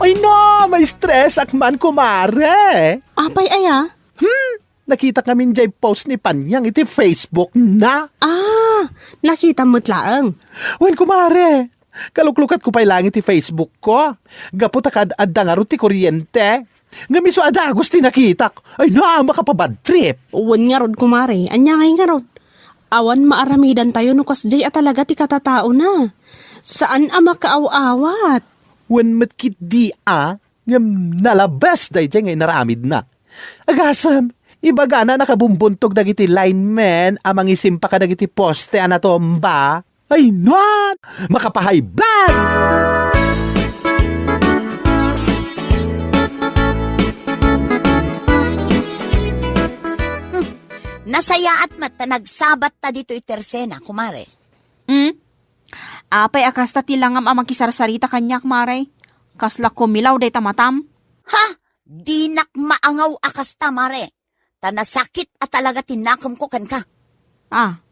Ay na, ma-stress ak man, kumare. Apay aya? Hmm, nakitak ngamin jay post ni Panyang iti Facebook na. Ah, nakitam met laeng. Wen, kumare, kaluklukatko pay laeng iti Facebook ko. Gapu ta kad-adda ngarud ti kuryente. Ngem isu a dagus ti nakitak. Ay na, makapabad trip. Wen ngarud, kumare, ania ngay ngarud? Awan maaramidantayo no kasjay a talaga ti katataona. Saan a makaaw-awat. Wen met ketdi a, ngem nalabes daydiay nga inaramidna. Agasem, ibagana a nakabumbuntog dagiti linemen a mangisimpa kadagiti poste a natumba. Ay, nuan! Makapahaybag! Hmm. Nasayaat met ta nagsabatta ditoy tersena, kumare. Hmm? Apay a kasta ti langam a makisarsarita kaniak, mare? Kasla kumilaw dayta matam? Ha? Dinak maangaw a kasta, mare. Ta nasakit a talaga ti nakemko kenka. Ah,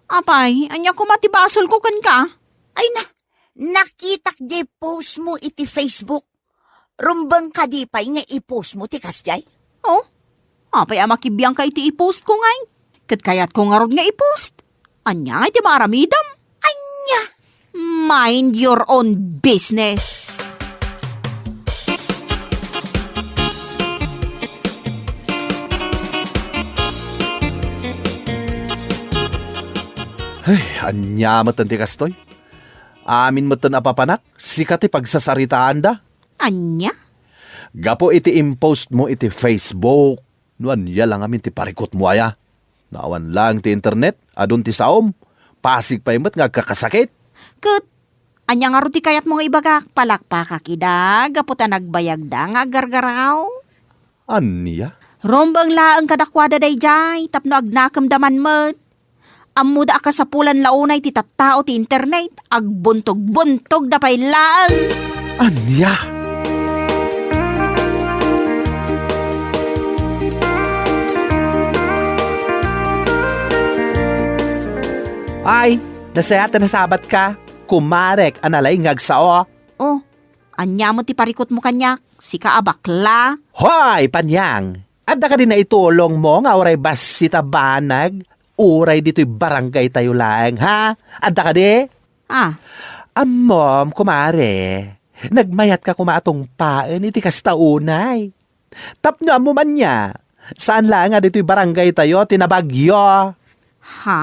apay, ania koma ti basolko kenka? Ay na, nakitak jay post mo iti Facebook. Rumbeng kadi pay nga i-post mo ti kasjay? Oh, apay a makibiangka iti i-post ko ngay? Ket kayatko ngarud nga i-post. Ania ngay ti maaramidem? Ania? Mind your own business. Ay, ania met ti kastoy? Amin met ti napapanak, sika ti pagsasaritaanda. Ania? Gapu iti impost mo iti Facebook, no ania la ngamin ti parikutmo aya? No awan laeng ti internet, adun ti saom, pasig pay met nga agkakasakit. Ket ania ngarud ti kayatmo nga ibagak? Palakpakak ida gapu ta nagbayagda nga aggargaraw. Ania? Rumbeng laeng kadakuada daydiay tapno agnakemda man met. Ammoda a kasapulan la unay ti tattao ti internet, agbuntog-buntogda pay laeng. Ania? Ay, nasayaat a nasabatka, kumarek a nalaing nga agsao. Oh, ania met ti parikutmo kaniak? Sika a bakla? Hoy, Panyang! Adda kadi naitulongmo nga uray bassit a banag, uray ditoy barangaytayo laeng, ha? Adda kadi? Ah. Ammom, kumare, nagmayatka koma a tungpaen iti kasta unay. Tapno ammom ania, saan laeng a ditoy barangaytayo ti nabagyo. Ha?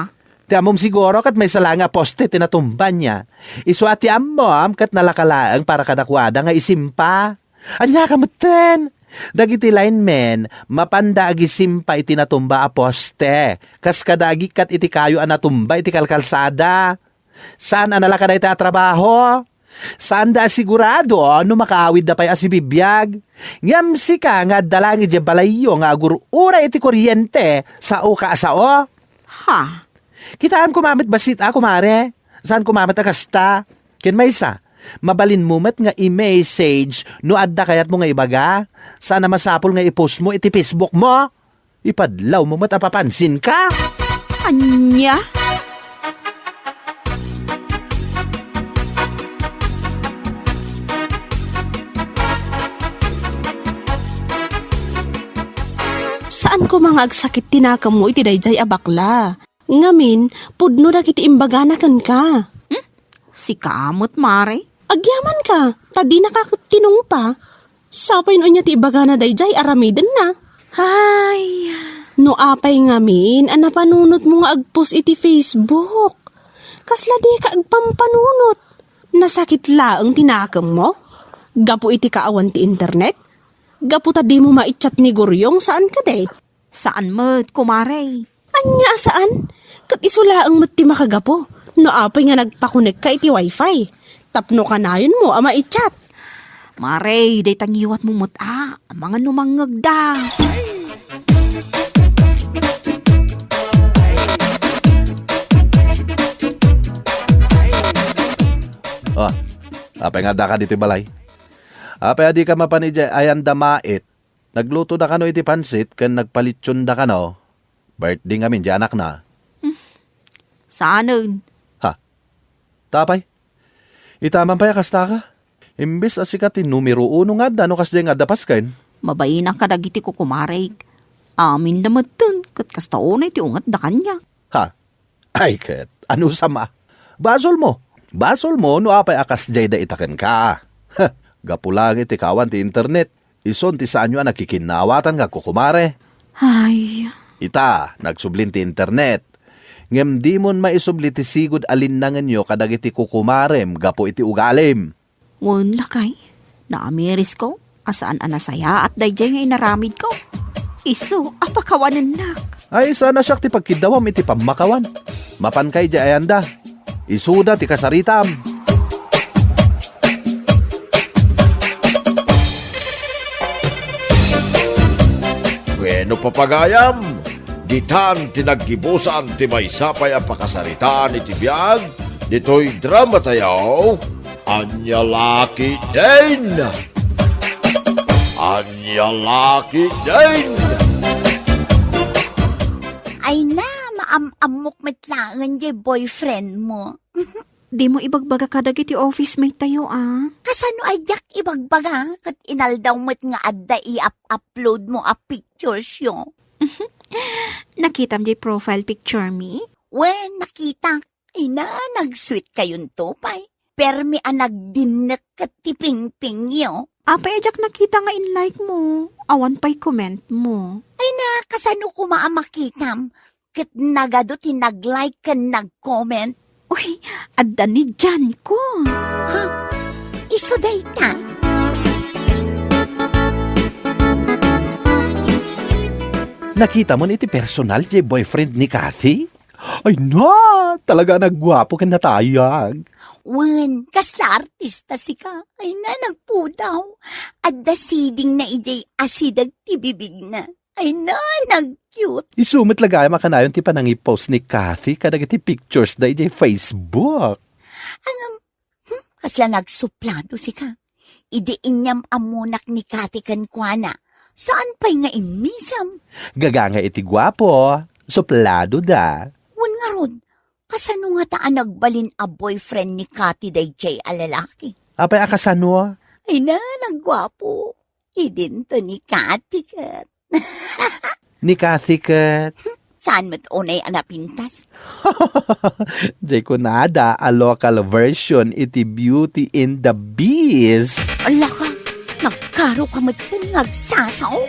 Ti ammom siguro ket maysa laeng a poste ti natumba nia. Isu a ti ammom ket nalaka laeng para kadakuada nga isimpa. Ania ka metten? Dagiti linemen, mapanda agisimpa iti natumba a poste, kas kadagikkat iti kayo a natumba iti kalkalsada. Saan a nalaka dayta a trabaho? Saanda a sigurado no makaawidda pay a sibibiag. Ngem sika nga adda laeng idiay balayyo nga agur-uray iti koriente, saoka a sao? Ha? Kitaem koma met bassit a, kumare. Saan koma met a kasta. Ken maysa, Mabalinmo met nga i-message no adda kayatmo nga ibaga. Saan a masapul nga i-post mo iti Facebook mo. Ipadlawmo met a papansinka. Ania? Saan koma nga agsakit ti nakemmo iti daydiay a bakla. Ngamin, pudno dagiti imbagana kenka. Hmm? Sika met, Mare? Agyamanka, ta dinaka ket tinungpa. Sapay no ania ti ibagana daydiay, aramidenna. Ay. No apay ngamin a napanunotmo nga agpost iti Facebook? Kasla dika agpampanunot. Nasakit laeng ti nakemmo? Gapu iti kaawan ti internet? Gapu ta dimo maichat ni Guryong, saan kadi? Saan met, kumare. Ania a saan? Ket isu laeng met ti makagapu no apay nga nagpakonekka iti wifi. Tapno kanayonmo a maichat. Mare, dayta ngiwatmo met a, amangan no mangngegda. Oh, apay nga addaka ditoy balay? Apay a dika mapan idiay ayan da mait? Naglutoda kano iti pansit ken nagpalitsonda kano. Birthday ngamin di anakna. Hmm. Saanen? Ha? Tapay? Itaman pay a kasta ka? Imbes a sika ti numero uno nga adda no kasdiay nga adda pasken. Mabainaka dagiti kukumarek. Aminda metten ket kasta unay ti ungetda kaniak. Ha? Ay ket, anusam a? Basolmo. Basolmo no apay a kasdiay dayta kenka. Gapu laeng iti kaawan ti internet, ison ti saanyo a nakikinnaawatan nga kukumare. Ay. Ita, nagsublin ti internet. Ngem dimon maisubli ti sigud a linnangenyo kadagiti kukumarem gapu iti ugalim. Wen, lakay, naamirisko a saan a nasayaat daydiay nga inaramidko. Isu a pakawanennak. Ay, saan a siak ti pagkiddawam iti pammakawan. Mapanka idiay ayanda. Isuda ti kasaritam. Bueno, papagayam, ditan ti naggibusan ti maysa pay a pakasaritaan iti biag ditoy drama tayo. Ania la ketdin! Ania la ketdin! Ay na, maam-ammok met laeng diay boyfriend mo. Dimo ibagbaga kadagiti office mate tayo, a? Kasano a diak ibagbaga ket inaldaw met nga adda i-up-upload mo a pictures yo? Nakitam diay profile picture mi? Wen, nakitak. Ay na, nag-sweet kayonto pay. Permi a nagdinnek ket ti pingpingyo. Apay a diak nakita nga in-like mo? Awan pay comment mo. Ay na, kasano koma a makitam? Ket nagadu ti nag-like ken nag-comment. Uy, adda ni Jan ko. Ha? Isu dayta? Nakitamon iti personal diay boyfriend ni Kathy? Ay na, talaga a nagguapo ken natayag. Wen, kasla artista sika. Ay na, nagpudaw. Adda sidingna idiay asideg ti bibigna. Ay na, nag-cute. Isu met la gayam a kanayon ti panangipost ni Kathy kadagiti pictures da idiay Facebook. Ngem, hmm, kasla nagsuplado sika. Idi inyam-ammonak ni Kathy kenkuana, saan pay nga immisem? Gagangay iti guapo, suplado da. Wen ngarud, kasano ngata a nagbalin a boyfriend ni Kathy daydiay a lalaki? Apay a kasano? Ay na, nagguapo. Idinto ni Kathy ket. Ni Kathy ket. Saan met unay a napintas? Diay kunada a local version iti Beauty and the Beast. Ala ka, nagkaro ka met ken nga agsasao.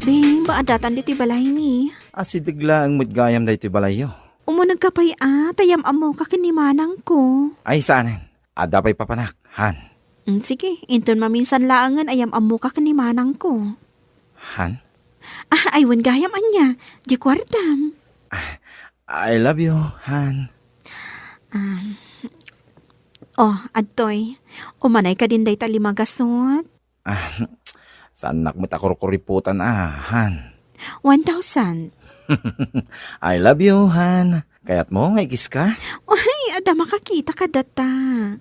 Bing, ba addatan ditoy balaymi? Asideg laeng met gayam daytoy balayyo. Umunegka pay a, ta yam-ammoka ken ni manangko. Ay, saanen. Adda pay papanak, han. Mm, sige, inton maminsan laengen a yam-ammoka ken ni manangko. Han? Ah, ay, wen gayam ania, di kuartam. Ah, I love you, han. Um, oh, adtoy. Umanay ka din dayta lima gasut? Ah, saannak met a kurkuripotan, ah, han. One thousand. I love you, han. Kayatmo nga ikiska? Uy, adda makakita kadata.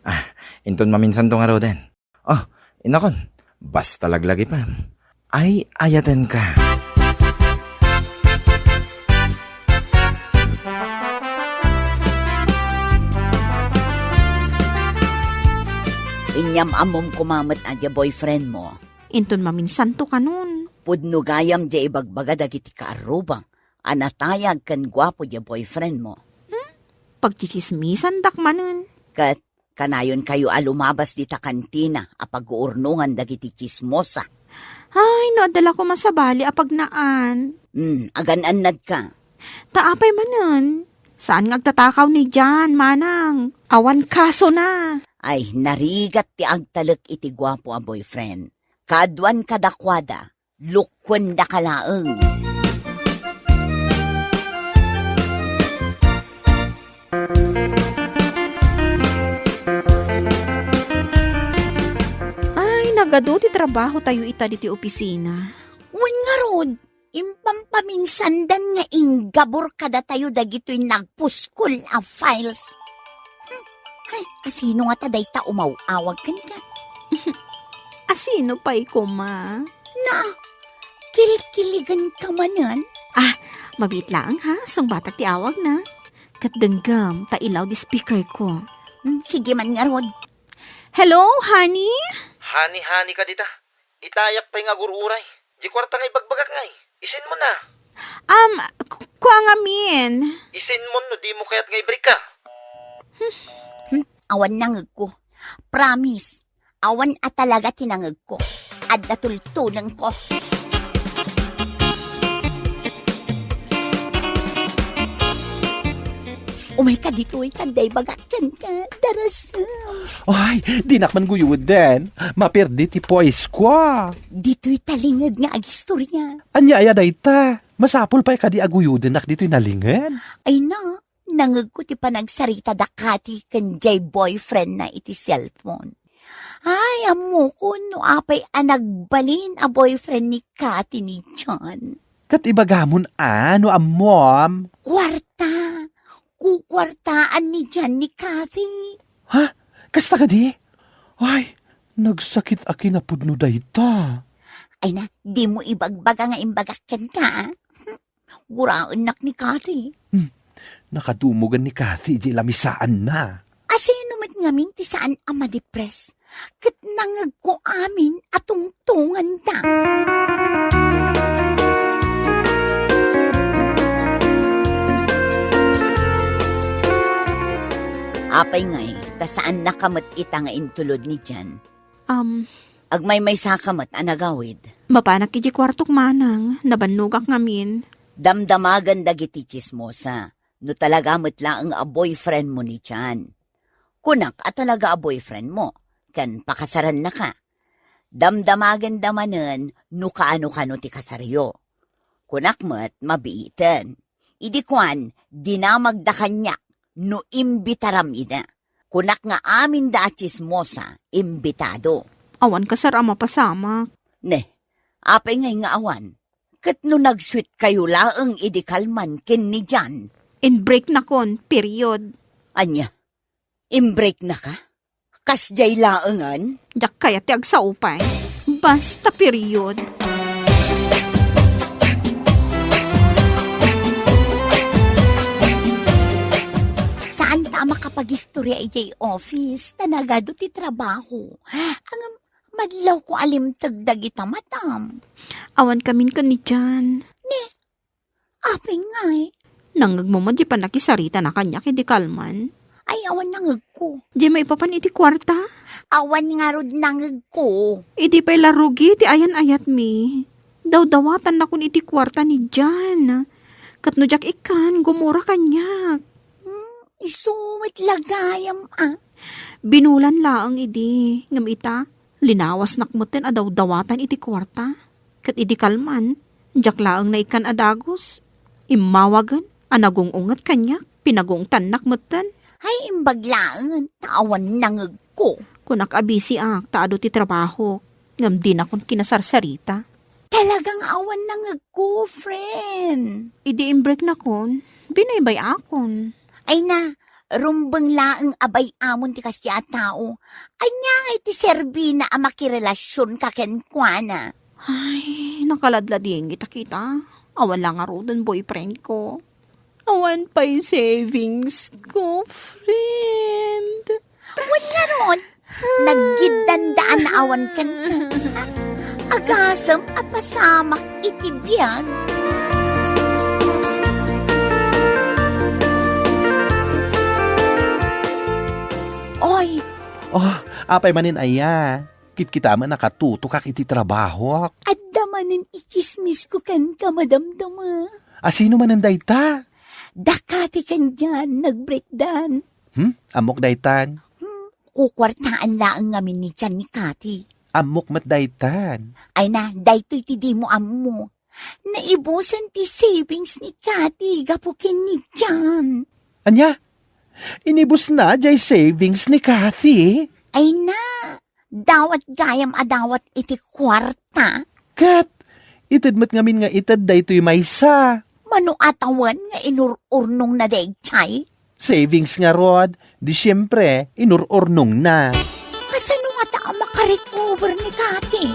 Ah, inton maminsanto ngaruden. Oh, inakon, basta laglagipem. Ay, ayatenka. Inyam-ammom koma met a dia boyfriend mo. Inton maminsanto kanon. Pudno gayam dia ibagbaga dagiti kaarruba a natayag ken guapo dia boyfriend mo. Hmm? Pagtsitsismisandak manen. Ket kanayonkayo a lumabas dita kantina a pag-uurnongan dagiti tsismosa. Ay, no adda la koma sabali a pagnaan. Hmm, agan-annadka. Ta apay manen? Saan nga agtatakaw ni Jan, manang? Awan kasona. Ay, narigat ti agtalek iti guapo a boyfriend. Kaaduan kadakuada, lukkuendaka laeng. Ay, nagadu ti trabahotayo ita ditoy opisina. Wen ngarud, impampaminsandan nga inggabur kadatayo dagitoy nagpuskol a files. Hmm, ay, asino ngata dayta umaw-awag kenka? Asino pay koma? Na, kilkiligenka manen? Ah, mabiit laeng ha, sungbatak ti awagna. Ket denggem, ta i-loud speaker ko. Hmm, sige man ngarud. Hello, honey? Honey, honey ka dita. Itayak pay nga agur-uray. Di kuarta nga ibagbagak ngay. Isin mo na. Um, ku-, kua ngamin. Isin mo no di mo kayat nga ibalik ka. Hmm, awan nangegko. Promise. Awan a talaga ti nangegko. Adda tultulengko. Umayka ditoy, ta adda ibagak kenka, darasem. Ay, dinak man guyuden. Maperdi ti poise ko. Ditoy talinged nga agistorya. Ania aya dayta? Masapul pay kadi a guyudennak ditoy nalinged? Ay na, nangegko ti panagsarita da Cathy ken jay boyfriend na iti cellphone. Ay, ammokon no apay a nagbalin a boyfriend ni Cathy ni John. Ket ibagamon a no ammom. Kuarta. Kukuartaan ni John ni Cathy. Ha? Kasta kadi? Ay, nagsakit a kinapudno dayta. Ay na, di mo ibagbaga nga imbagak kenka, ah. Guraennak ni Cathy. Hmm. Nakadumogan ni Cathy idiay lamisaanna. Asino met ngamin ti saan a madepres? Ket nangegko amin a tungtunganda. Apay ngay, ta saannaka met ita nga intulod ni Jan? Um, Agmaymaysaka met a nagawid. Mapanak iti kuartok manang, nabannogak ngamin. Damdamagen dagiti tsismosa, no talaga met laeng a boyfriend mo ni Jan. Kunak a talaga a boyfriend mo, ken pakasarannaka. Damdamagenda manen no kaano-kano ti kasaryo. Kunak met, mabiiten. Idi kuan, dinamagda kaniak no imbitaram ida. Kunak nga aminda a tsismosa, imbitado. Awan kasar a mapasamak. Ne, apay ngay nga awan? Ket no nag-sweet kayo laeng idi kalman ken ni Jan? Inbreaknakon, period. Ania? Inbreaknaka? Kasdiay laengen? Diak kayat ti agsao pay. Basta period. Saanta a makapagistorya idiay office, ta nagadu ti trabaho. Ngem madlawko a limteg dagita matam. Awan kamin ken ni Jan. Ne, Apay ngay? Nangngegmo met di pannakisaritana kaniak idi kalman? Ay, awan nangngegko. Di maipapan iti kuarta? Awan ngarud nangngegko. Idi pay la rugi ti ayan-ayatmi. Dawdawatannakon iti kuarta ni Jan. Ket no diak ikkan, gumura kaniak. Hmm, isu met la gayam, ah. Binulan laeng idi, ngem ita, linawasnak metten a dawdawatan iti kuarta. Ket idi kalman, diak laeng naikkan a dagus. Immawagen a nagung-unget kaniak, pinagungtannak metten. Ay, imbag laeng, ta awan nangegko. Kunak a bisiak, ta adu ti trabaho, ngem dinakon kinasarsarita. Talagang awan nangegko, friend. Idi imbreaknakon, Binaybay-akon. Ay na, rumbeng laeng a bay-amon ti kasdiay a tao. Ania ngay ti serbina a makirelasionka kenkuana? Ay, nakaladladingit a kita. Awan la ngaruden boyfriend ko. Awan pay savings ko, friend. Wen ngarud, naggiddandaan a awan kenka. Agasem a pasamak iti biag. Oy. Oh, apay manen aya? Kitkita met a katutokak iti trabahok. Adda manen itsismisko kenka, madamdama. A sino manen dayta? Daka ti ken Jan nagbreakdan. Hmm? Ammok daytan? Hmm, kukuartaan laeng ngamin ni Jan ni Kati. Ammok met daytan. Ay na, daytoy ti dimo ammo. Naibusen ti savings ni Kati gapu ken ni Jan. Ania? Inibusna jay savings ni Kati? Ay na, dawat gayam a dawat iti kuarta. Ket, ited met ngamin nga ited daytoy maysa. Mano a tawen nga inur-urnongna dayjay? Savings ngarud, di siempre, inur-urnongna. Kasano ngata a makarecover ni Kati?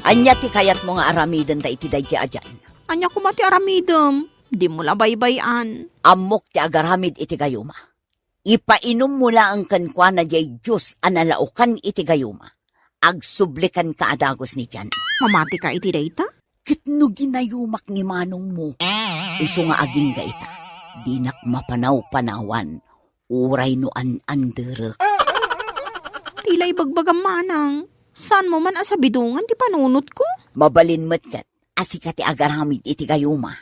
Ania ti kayatmo nga aramiden ta iti dayjay a Jan? Ania koma ti aramidem? Dimo la baybay-an. Ammok ti agaramid iti gayuma. Ipainommo laeng kenkuana jay juice a nalaokan iti gayuma. Agsubli kenka a dagus ni Jan. Mamatika iti dayta? Ket no ginayumak ni manongmo, isu nga agingga ita, dinak mapanawpanawan, uray no an-anderek. Ti la ibagbagam, manang. Saanmo man a sabidongan ti panunotko? Mabalin met ket a sika ti agaramid iti gayuma.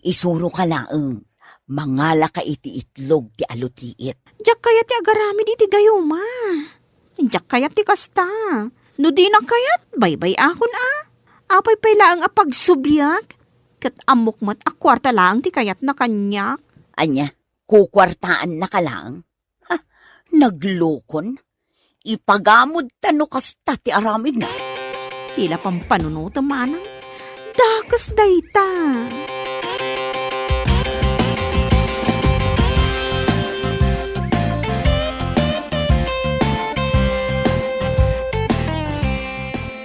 Isuroka laeng, mangalaka iti itlog ti alutiit. Diak kayat ti agaramid iti gayuma. Diak kayat ti kasta. No dinak kayat, baybay-akon a. Apay pay laeng a pagsubliak? Ket ammok met a kuarta laeng ti kayatna kaniak. Ania, kukuartaannaka laeng? Ha, naglukon? Ipagamodta no kasta ti aramidna. Ti la pampanunotem, manang. Dakes dayta.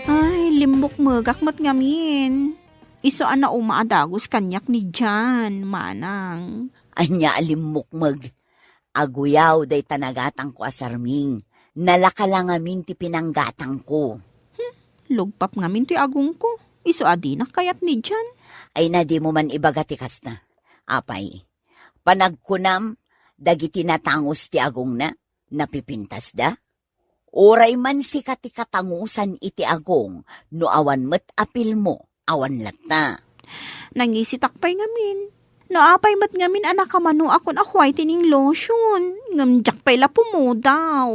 Ay, limmukmegak met ngamin. Isu a nauma a dagus kaniak ni Jan, manang. Ania a limmukmeg? Aguyaw dayta nagatangko a sarming. Nalaka la ngamin ti pinanggatangko. Hmm, lugpap ngamin toy agongko. Isu a dinak kayat ni Jan. Ay na, dimo man ibaga ti kasta. Apay, panagkunam, dagiti natangus ti agongna, napipintasda? Uray man sika ti katangusan iti agong, no awan met apilmo, awan latta. Nangisitak pay ngamin. No apay met ngamin a nakamanoakon a whitening lotion, ngem diak pay la pumudaw.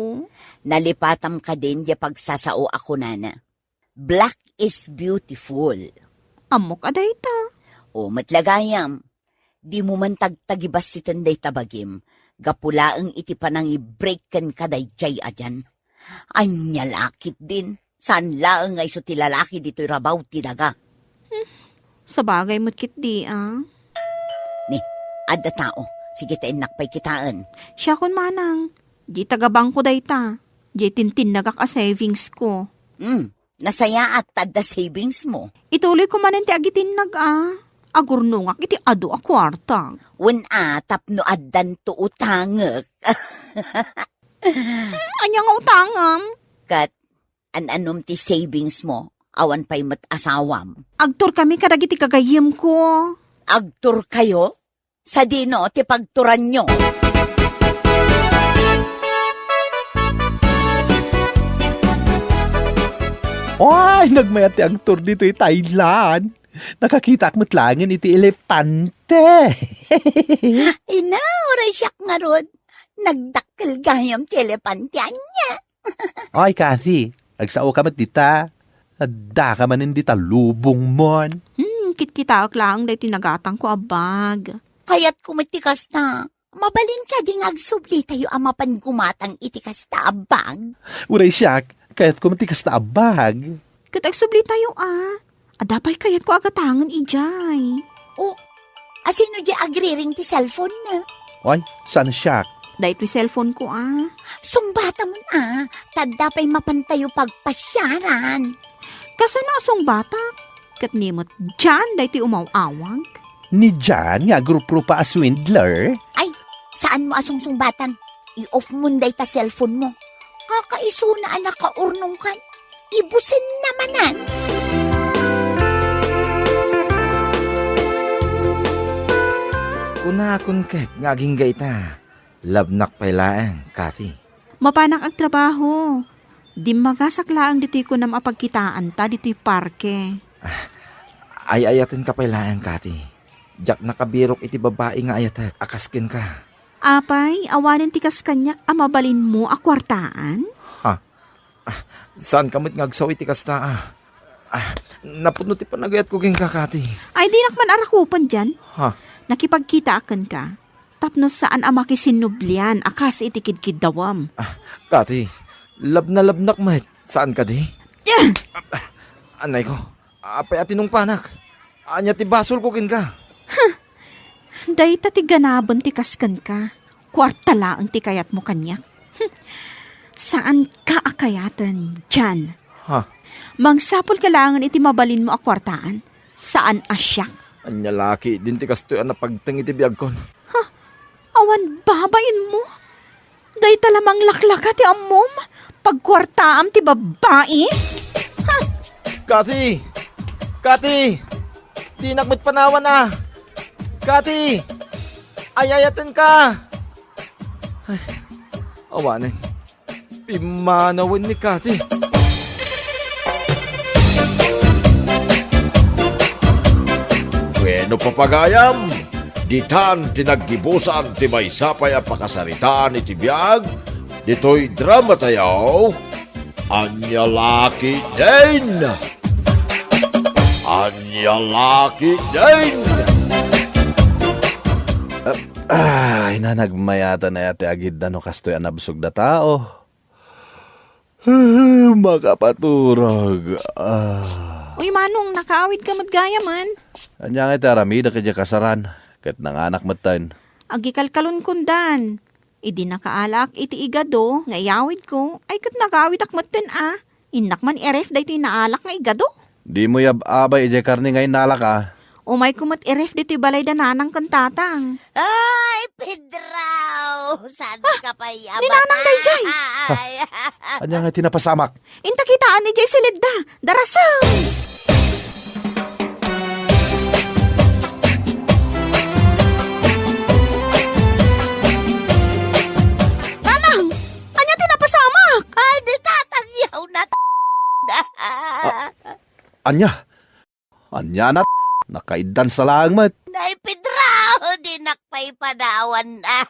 Nalipatam kadin diay pagsasao a kunana, "Black is beautiful." Ammok a dayta. O, met la gayam. Dimo man tagtagibassiten dayta bagim, gapu laeng iti panangibreak kenka dayjay a Jan. Ania la ketdin, saan laeng nga isu ti lalaki ditoy rabaw ti daga. Hmm, sabagay met ketdi, a. Ni, adda tao. Sige ta innak pay kitaen. Siakon manang. Di taga bangko dayta. Di tintinnagak a savings ko. Hmm. Nasayaat ta adda savings mo. Ituloy ko manen ti agitinnag a. Agurnongak iti adu a kuarta. Wen a, tapno addanto utangek. Hmm, ania nga utangem? Ket, an-anom ti savings mo, awan pay met asawam. Agturkami kadagiti gagayyemko. Agturkayo? Sadino ti pagturanyo? Ay, nagmayat ti agtur ditoy Thailand. Nakakitaak met laengen iti elepante. Ina, uray siak ngarud. Nagdakkel gayam ti elepante ania. Ay, Kathy, agsao ka met dita. Adda ka manen dita lubongmon. Hmm, kitkitaek laeng daytoy nagatangko a bag. Kayatko met ti kasta. Mabalin kadi nga agsublitayo a mapan gumatang iti kasta a bag? Uray siak, Kayatko met ti kasta a bag. Ket agsublitayo a. Adda pay kayatko a gatangen idiay. O, asino di agriring ti cellphone na? Ay, saan siak? Daytoy cellphone ko a. Sungbatamon a, ta adda pay mapantayo pagpasiaran. Kasano a sungbatak? Ket ni met John daytoy umaw-awag? Ni John nga agruprupa a swindler? Ay, saan mo a sungsungbatan? I-off mon dayta cellphone mo. Kakaisuna a nakaurnongkan. Ibusen na manen. Kunakon ket nga agingga ita, labnak pay laeng, Cathy. Mapanak agtrabaho. Dimmagasak laeng ditoy kunam a pagkitaanta ditoy parke. Ay-ayatenka pay laeng, Cathy. Diak nakabirok iti babai nga ayatek a kas kenka. Apay, awanen ti kas kaniak a mabalinmo a kuartaan? Ha? Ah, saanka met nga agsao iti kasta a? Ah, napudno ti panagayatko kenka, Cathy. Ay, dinak man arakupen dian. Ha? Nakipagkitaak kenka tapno saan a makisinnublian a kas iti kidkiddawem. Ah, Cathy, labnalabnak met. Saan kadi? Ah! Ah, anay ko, apay a tinungpanak? Ania ti basolko kenka? Dayta ti ganaben ti kas kenka. Kuarta laeng ti kayatmo kaniak. Saanka a kayaten, John. Ha? Mangsapulka laengen iti mabalinmo a kuartaan. Saan a siak. Ania la ketdin ti kastoy a napagteng iti biagkon? Ha? Awan babainmo? Dayta la manglaklaka ti ammom? Pagkuartaam ti babbai? Ha? Cathy! Cathy! Dinak met panawan a! Cathy! Ay-ayatenka! Ay, awanen. Pimmanawen ni Cathy. Bueno, papagayam, ditan ti naggibusan ti maysa pay a pakasaritaan iti biag ditoy drama tayo, Ania la ketdin? Ania la ketdin? Ah, ay, nanagmayatan aya ti agidda no kastoy a nabsog da tao. Makapaturog. Ah. Uy, Manong, nakaawidka met gayamen. Ania nga iti aramidek idiay kasaran, ket nanganak metten. Agikalkalonkondan. Idi nakaalaak iti igado nga iyawidko, ay ket nagawidak metten a. Innak man iref daytoy naalak nga igado. Dimo yab-abay idiay karne nga innalak a. Umayko met iref ditoy balay da nanang ken tatang. Ay, Pedro! Saan ka pay ni nanang daydiay? Ania nga ti napasamak? Inta kitaan idiay silidda. Darasem! Nanang! Ania ti napasamak? Ay, ni tatang yaw na. Ah, ania? Ania na? Nakaiddan sa laeng met. Nay, Pedro, dinak pay panawan a.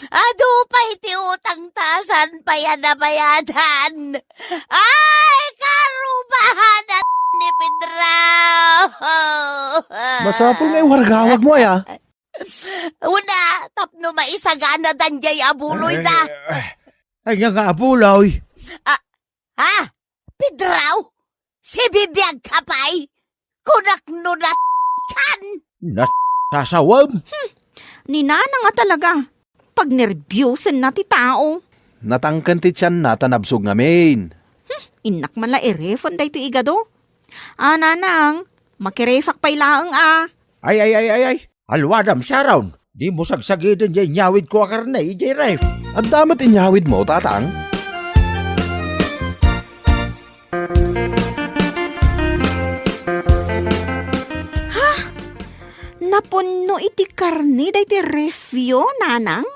Adu pay ti utang ta saan pay a nabayadan. Ay, karubahan a ni Pedro. Masapul nga iwargawag mo, aya? Una, tapno maisagana dandiay a buloy da. Ay, ay, ay, ay, nga abuloy. Ah, Ha? Pedro? Sibibiag ka pay? Kunak no nat-, kan? Nat-, sasawem? Hmm, ni Nana nga talaga. Pagnerbiosen na ti tao. Natangken ti tianna ta nabsog ngamin. Hmm, innak man la irefen daytoy igado. Ah, Nanang, makirefak pay laeng a. Ay, ay, ay, ay, ay. Alwadam, Sharon. Dimo sagsagiden diay inyawidko a karne idiay ref. Adda met inyawidmo, Tatang? Ha? Napunno iti karne daytoy refyo, Nanang?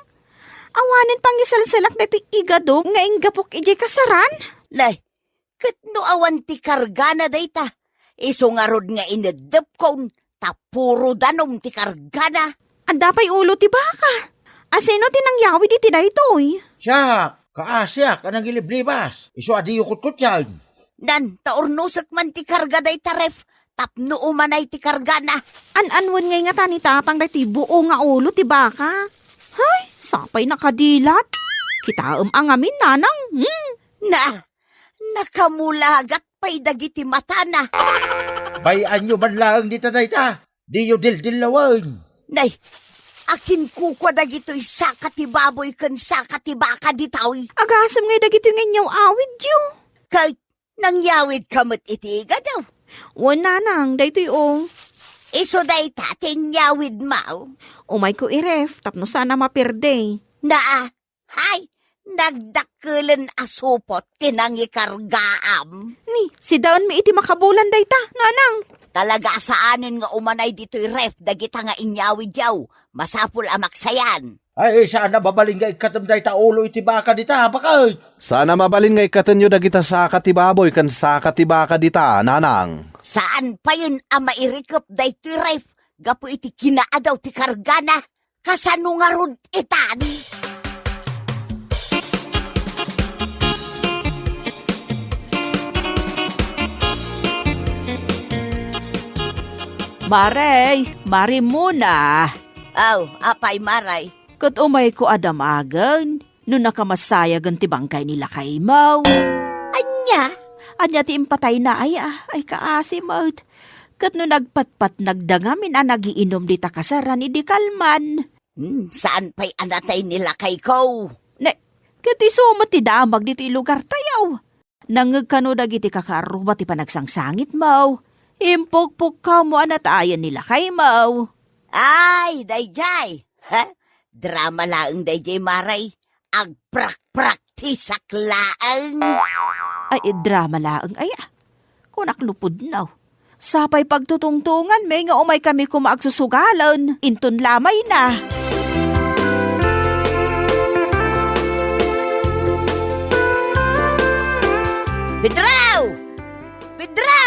Awanen pangiselselak daytoy igado nga inggapok idiay kasaran? Nay, ket no awan ti kargana dayta, isu ngarud nga ineddepkon, ta puro danum ti kargana. Adda pay ulo ti baka. Asino ti nangyawid iti daytoy? Siak, kaasiak a nangiliblibas. Isu a diyo kutkutsien. Nan, ta urnosek man ti karga dayta ref, tapno umanay ti kargana. An-anwen ngay ngata ni Tatang daytoy buo nga ulo ti baka? Hay, sapay nakadilat. Kitaem a ngamin, Nanang. Hmm. Na, Nakamulagat pay dagiti matana. Bay-anyo man laeng dita dayta. Diyo dildillawen. Nay, akin kukua dagitoy saka ti baboy ken saka ti baka ditoy. Agasem ngay dagitoy nga inyaw-awidyo. Ket nangyawidka met iti igadaw? Wen, nanang, daytoy o. Isu dayta ti inyawidmo? Umayko i-ref tapno saan a mapierde. Naa, hay, nagdakkelen a supot ti nangikargaam. Ni, sidaenmi iti makabulan dayta, nanang. Talaga a saanen nga umanay ditoy ref dagita nga inyawidyo. Masapul a maksayan. Ay, saan a mabalin nga ikkatem dayta ulo iti baka dita, baket? Saan a mabalin nga ikkatenyo dagita saka ti baboy ken saka ti baka dita, nanang? Saan payen a mairikep daytoy ref gapu iti kinaadaw ti kargana? Kasano ngarud itan? Marey, Mari Mona. Aw, apay, Marey? Ket umayko a damagen no nakamassayagen ti bangkay ni lakaymo. Ania? Ania ti impatayna, ay, ah, ay, kaasi met. Ket no nagpatpatnagda ngamin a nagiinum dita kasaran idi kalman. Hmm, saan pay a natay ni lakayko? Ne, ket isu met ti damag ditoy lugartayo. Nangngeg kano dagiti kakaarruba ti panagsangsangitmo. Impukpukkawmo a natayen ni lakaymo. Ay, daydiay! Ha? Drama laeng daydiay, Marey. Agprakpraktisak laeng. Ay, drama laeng, ay, ah. Kunak lupudno. Sapay pagtutungtunganmi nga umaykami koma agsusugalen inton lamayna. Pedro! Pedro!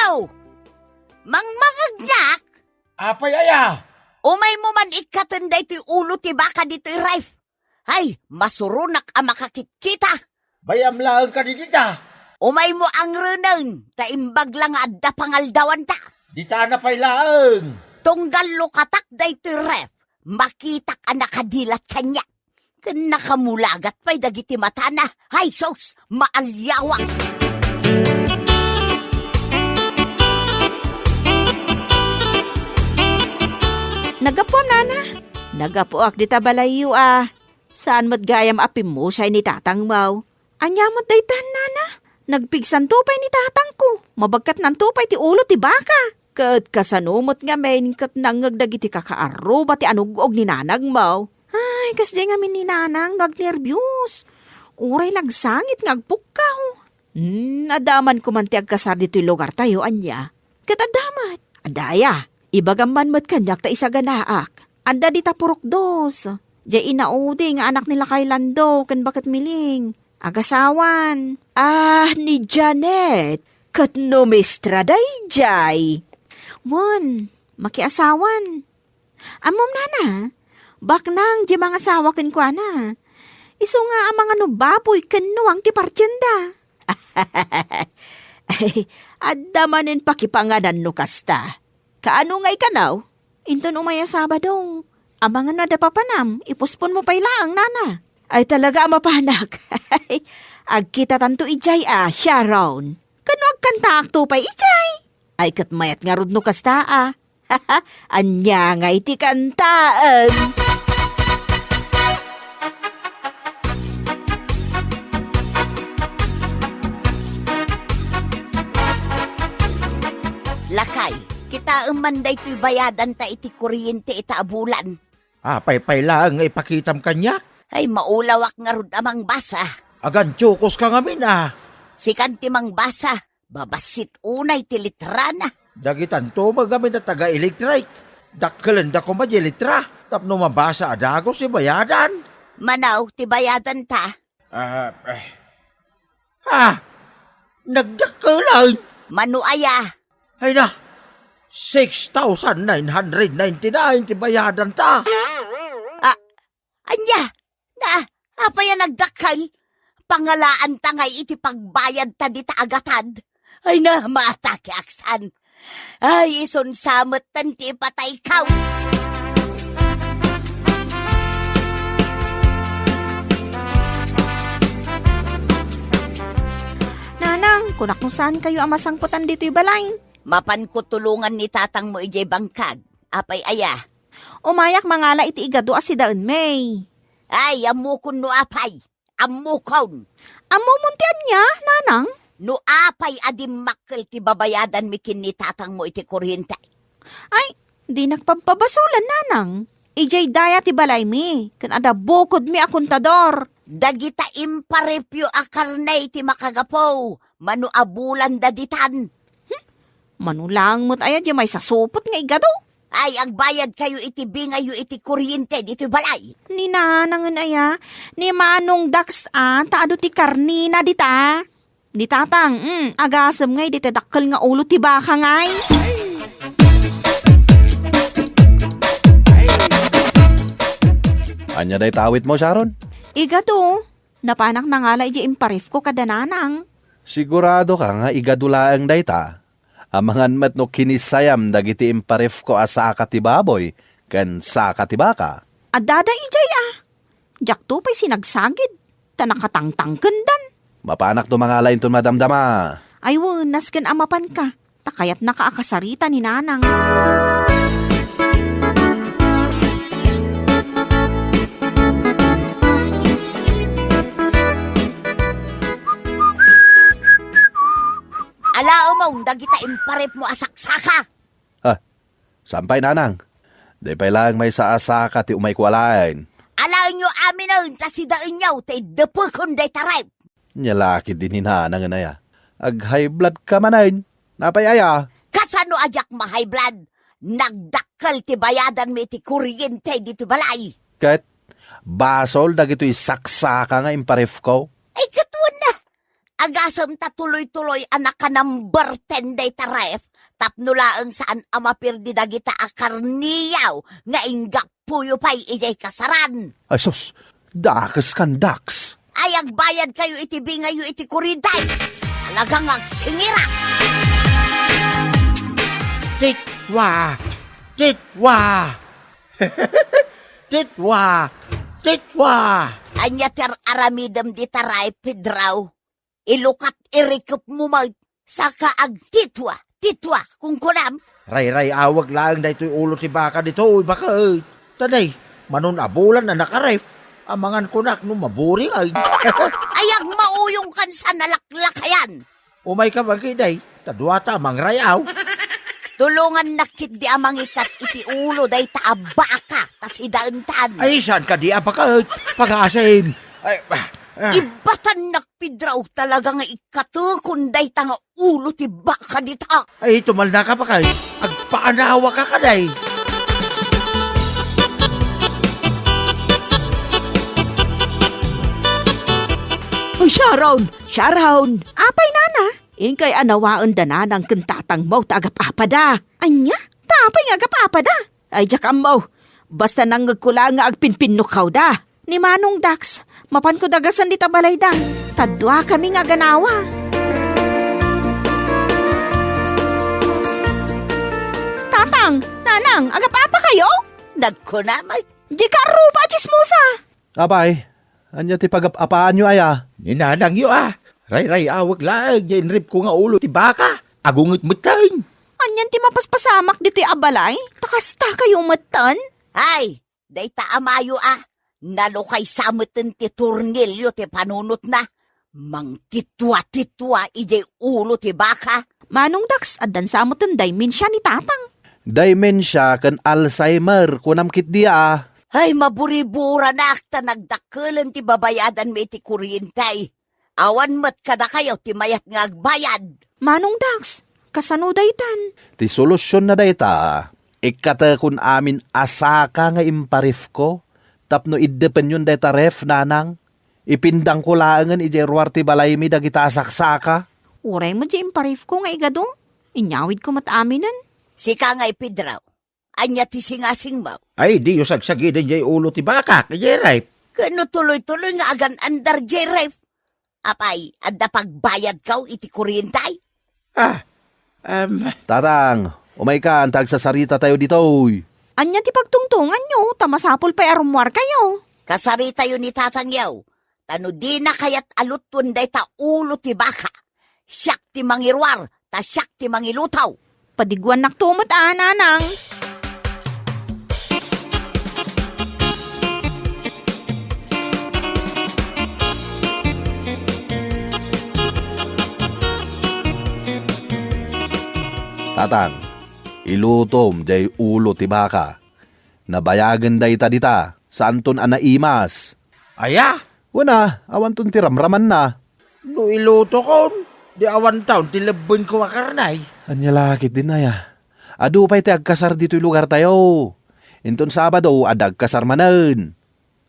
Mangmangegnak? Apay aya? Umaymo man ikkaten daytoy ulo ti baka ditoy ref. Ay, masuronak a makakitkita. Bay-am laeng kadi dita. Umaymo angrenen, ta imbag la nga adda pangaldawanta. Ditana pay laeng. Tunggal lukatak daytoy ref, makitak a nakadilat kaniak. Ken nakamulagat pay dagiti matana. Ay, sus, maaliawak. Naggapuam, nana? Naggapuak dita balayyo a. Saan met gayam a pimmusay ni tatangmo? Ania met daytan, nana? Nagpigsanto pay ni tatangko. Mabagkatnanto pay ti ulo ti baka. Ket kasano met ngamin ket nangngeg dagiti kakaarruba ti anug-og ni nanangmo? Ay, kasdiay ngamin ni nanang no agnerbios. Uray la agsangit nga agpukkaw. Hmm, adda man koman ti agkasar ditoy lugartayo, ania? Ket adda met. Adda aya, ibagam man met kaniak ta isaganaak. Adda dita purok dos. Diay inaudi nga anak ni lakay Lando ken baket Miling. Agasawan. Ah, ni Janet. Ket numistra daydiay. Wen, makiasawan. Ammom, nana, baknang diay mangasawa kenkuana. Isu nga amangan no baboy ken nuang ti partienda. Ay, adda manen pakipanganan no kasta. Kaano nga ikanaw? Inton umay a Sabado, amangan no adda papanam, ipusponmo pay laeng, nana. Ay, talaga a mapanak. Agkitatanto idiay a, Sharon. Kano agkantaakto pay idiay? Ay, ket mayat ngarud no kasta a. Ania ngay ti kantaen? Lakay, kitaem man daytoy bayadanta iti kuryente ita a bulan. Apay pay laeng nga ipakitam kaniak? Ay, maulawak ngarud a mangbasa. Agantiokoska ngamin a. Sikan ti mangbasa. Babassit unay ti litrana. Dagitanto met ngamin a taga-elektrik. Dakkelenda koma diay litra tapno mabasa a dagus ti bayadan. Mano ti bayadanta? Ah, eh. Ah, nagdakkelan. Mano aya? Ay na, six thousand nine hundred ninety-nine ti bayadanta. Ah, ania? Na, apay a nagdakkel? Pangalaanta ngay iti pagbayadta dita a gatad. Ay na, mata ti aksan. Ay, isun sa met ti ipataykaw. Nana, Kunak no saankayo a masangpetan ditoy balay. Mapanko tulongan ni tatangmo idiay bangkag. Apay aya? Umayak mangala iti igadu a sidaenmi. Ay, ammokon no apay. Ammokon. Ammomon ti ania, nanang? No apay a dimmakkel ti babayadanmi ken ni tatangmo iti kuryente. Ay, dinak pabpabasolan, nanang. Idiay daya ti balaymi, ken adda bukodmi a kontador. Dagita imparipyo a karne ti makagapu, mano a bulanda ditan. Hmm? Mano laeng met aya di maisasupot nga igadu? Ay, agbayadkayo iti bingayyo iti kuryente ditoy balay. Ni nanangen aya, ni Manong Dax a, ta adu ti karnina dita. Ni tatang, mm, agasem ngay dita dakkel nga ulo ti baka ngay. Ania dayta awitmo, Sharon? Igadu, napanak nangala idiay imparipko kada nanang. Sigurado ka nga igadu laeng dayta? Amangan met no kinisayam dagiti imparipko a saka ti baboy ken saka ti baka. Addada idiay a. Diakto pay sinagsagid, ta nakatangtangkendan. Mapanak no mangala inton madamdama. Ay, wenas ken a mapanka, ta kayatnaka a kasarita ni nanang. Alaemon dagita imparipmo a saksaka. Ah, saan pay, nanang? Di pay laeng maysa a saka ti umayko alaen. Alaenyo aminen ta sidaenyo ti iddepekon dayta rep. Nia la ketdi ni nanangen aya. Ag-high blood ka manen. Napay aya? Kasano a diak ma-high blood? Nagdakkel ti bayadanmi iti kuryente ditoy balay. Ket basol dagitoy saksaka nga imparipko. Ay, ket wen na. Agasem ta tuloy-tuloy a naka-number ten dayta ref tapno laeng saan a mapirdi dagita a karniyo nga inggapuyo pay idiay kasaran. Ay sus, dakes kan, Dax. Ay, agbayadkayo iti bingayyo iti kuryente. Talaga nga agsingira. Titwa! Titwa! Titwa! Titwa! Ania ti ar-aramidem dita ref, Pedro? Ilukat irikepmo met, saka agtitwa, titwa, kunkunam? Rayray-awek laeng daytoy ulo ti baka ditoy, baket. Ta day, manon a bulan a nakaref, amangan kunak no maburing ay. Ay, agmauyongkan sa nalaklakayan. Umayka met, day, ta duata a mangray-aw. Tulongannak ketdi a mangikat iti ulo dayta a baka, ta sidaentan. Ay, saan kadi a baket? Pagasim. Ay, ah, ah. Ibbatannak Pedro, talaga nga ikkatekon dayta nga ulo ti baka dita. Ay, tumalnaka, baket. Agpaanawaka kadi. Ay, Sharon! Sharon! Apay, nana? Inkay anawaen da nanang ken tatangmo ta agap-apada. Ania? Ta apay nga agap-apada? Ay, diak ammo. Basta nangngegko la nga agpinpinnukkawda. Ni Manong Dax, mapanko dagasen dita balayda. Ta duakami nga aganawa. Tatang, nanang, agap-apakayo? Nagkunam, ay. Dika arruba a tsismosa. Apay, ania ti pagap-apaanyo aya? Ni nanangyo a. Rayray-awek laeng diay inrefko nga ulo ti baka. Agunget metten. Anian ti mapaspasamak ditoy a balay? Ta kastakayo metten? Ay, dayta amayo a, nalukaysa metten ti tornilyo ti panunotna. Mangtitwa-titwa idiay ulo ti baka. Manong Dax, addan sa metten dementia ni tatang. Dementia ken Alzheimer, kunam ketdi a. Ay, maburiburanak ta nagdakkelen ti babayadanmi iti kuryente. Awan met kadakayo ti mayat nga agbayad. Manong Dax, kasano daytan? Ti solusionna dayta, ikkatekon amin a saka nga imparefko tapno iddepenyon dayta ref, nanang. Ipindangko laengen idiay ruar ti balaymi dagita a saksaka. Uray met diay imparefko nga igadu, inyawidko met aminen. Sika ngay, Pedro. Ania ti singasingmo? Ay, diyo sagsagiden diay ulo ti bakak idiay ref. Ken no tuloy-tuloy nga agan-andar diay ref? Apay, adda pagbayadkaw iti kuryente? Ah, em. Tatang, umaykan ta agsasaritatayo ditoy. Ania ti pagtungtonganyo, ta masapul pay a rummuarkayo? Kasaritayo ni tatangyo, ta no dina kayat a lutuen dayta ulo ti baka, Siak ti mangiruar, ta siak ti mangiluto. Padiguannakto met a, nanang. Tatang, ilutom jay ulo ti baka. Nabayagen dayta dita, saanton a naimas. Aya? Wen a, awanton ti ramramanna. No ilutokon, di awanton ti lebbenko a karne. Ania la ketdin aya? Adu pay ti agkasar ditoy lugartayo. Inton Sabado, adda agkasar manen.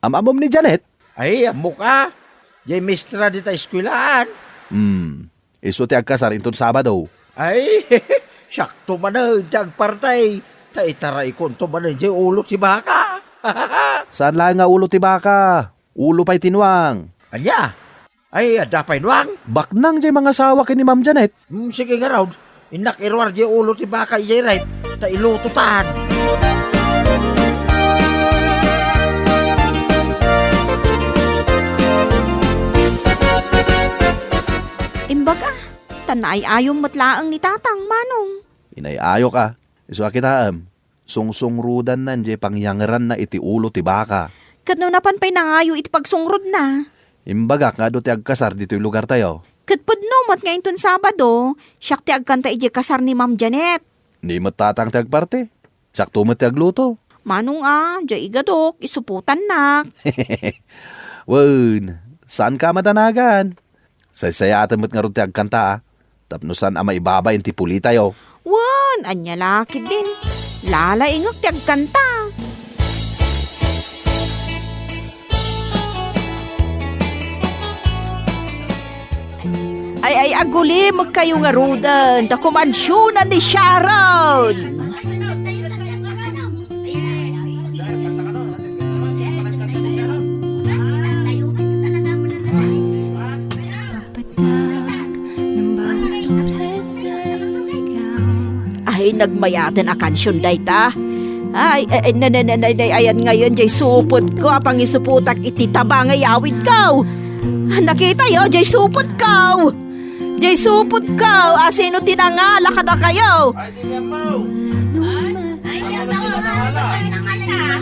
Am-ammom ni Janet? Ay, ammok a. Jay maestra dita eskuelaan. Hmm. Isu ti agkasar inton Sabado. Ay, siakto manen ti agparti. Ta itaraykonto manen jay ulo ti baka. Saan laeng nga ulo ti baka. Ulo pay ti nuang. Ania? Ay, adda pay nuang? Baknang jay mangasawa ken ni Ma'am Janet. Hmm, sige ngarud. Innak iruar jay ulo ti baka idiay ref, ta ilutotan. Imbag a, ta naay-ayom met laeng ni Tatang, Manong. Inay-ayok a. Isu a kitaem, sungsungrudanna jay pangyangeranna iti ulo ti baka. Ket no napan pay nangayo iti pagsungrodna? Imbagak nga adu ti agkasar ditoy lugartayo. Ket pudno met nga inton Sabado, siak ti agkanta idiay kasar ni Ma'am Janet. Ni met Tatang ti agparti. Siakto met ti agluto. Manong a, jay igadok, isuputannak. Wen, saanka a madanagan. Saysayaaten met ngarud ti agkanta, a, tapno saan a maibabain ti pulitayo. Wen, ania la ketdin. Lalaingek ti agkanta. Ay, ay, agulimekkayo ngaruden, ta kumansionan ni Sharon. Ay, nagmayaten a kansion dayta. Ay, ay, ay, na, na, na, na, na, ayan ngayon, jay supotko a pangisupotak iti taba nga iyawidko. Nakitayo, jay supotko. Jay supotko, a sino ti nangala kadakayo?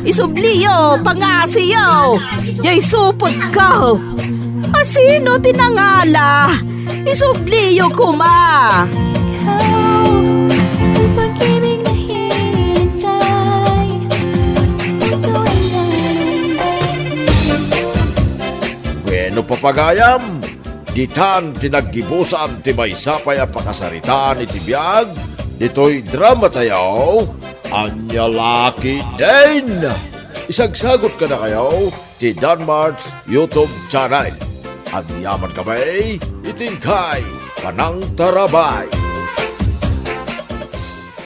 Isubliyo, pangasiyo. Jay supotko. A sino ti nangala? Isubliyo koma. Ikaw, ang pag-ibig na hinihintay. Puso ang nalulumbay. Bueno, papagayam, ditan ti naggibusan ti maysa pay a pakasaritaan iti biag ditoy dramatayo, Ania La Ketdin. Isagsagut kadakayo ti Danmart's YouTube channel. Agyamankami iti inkay panangtarabay.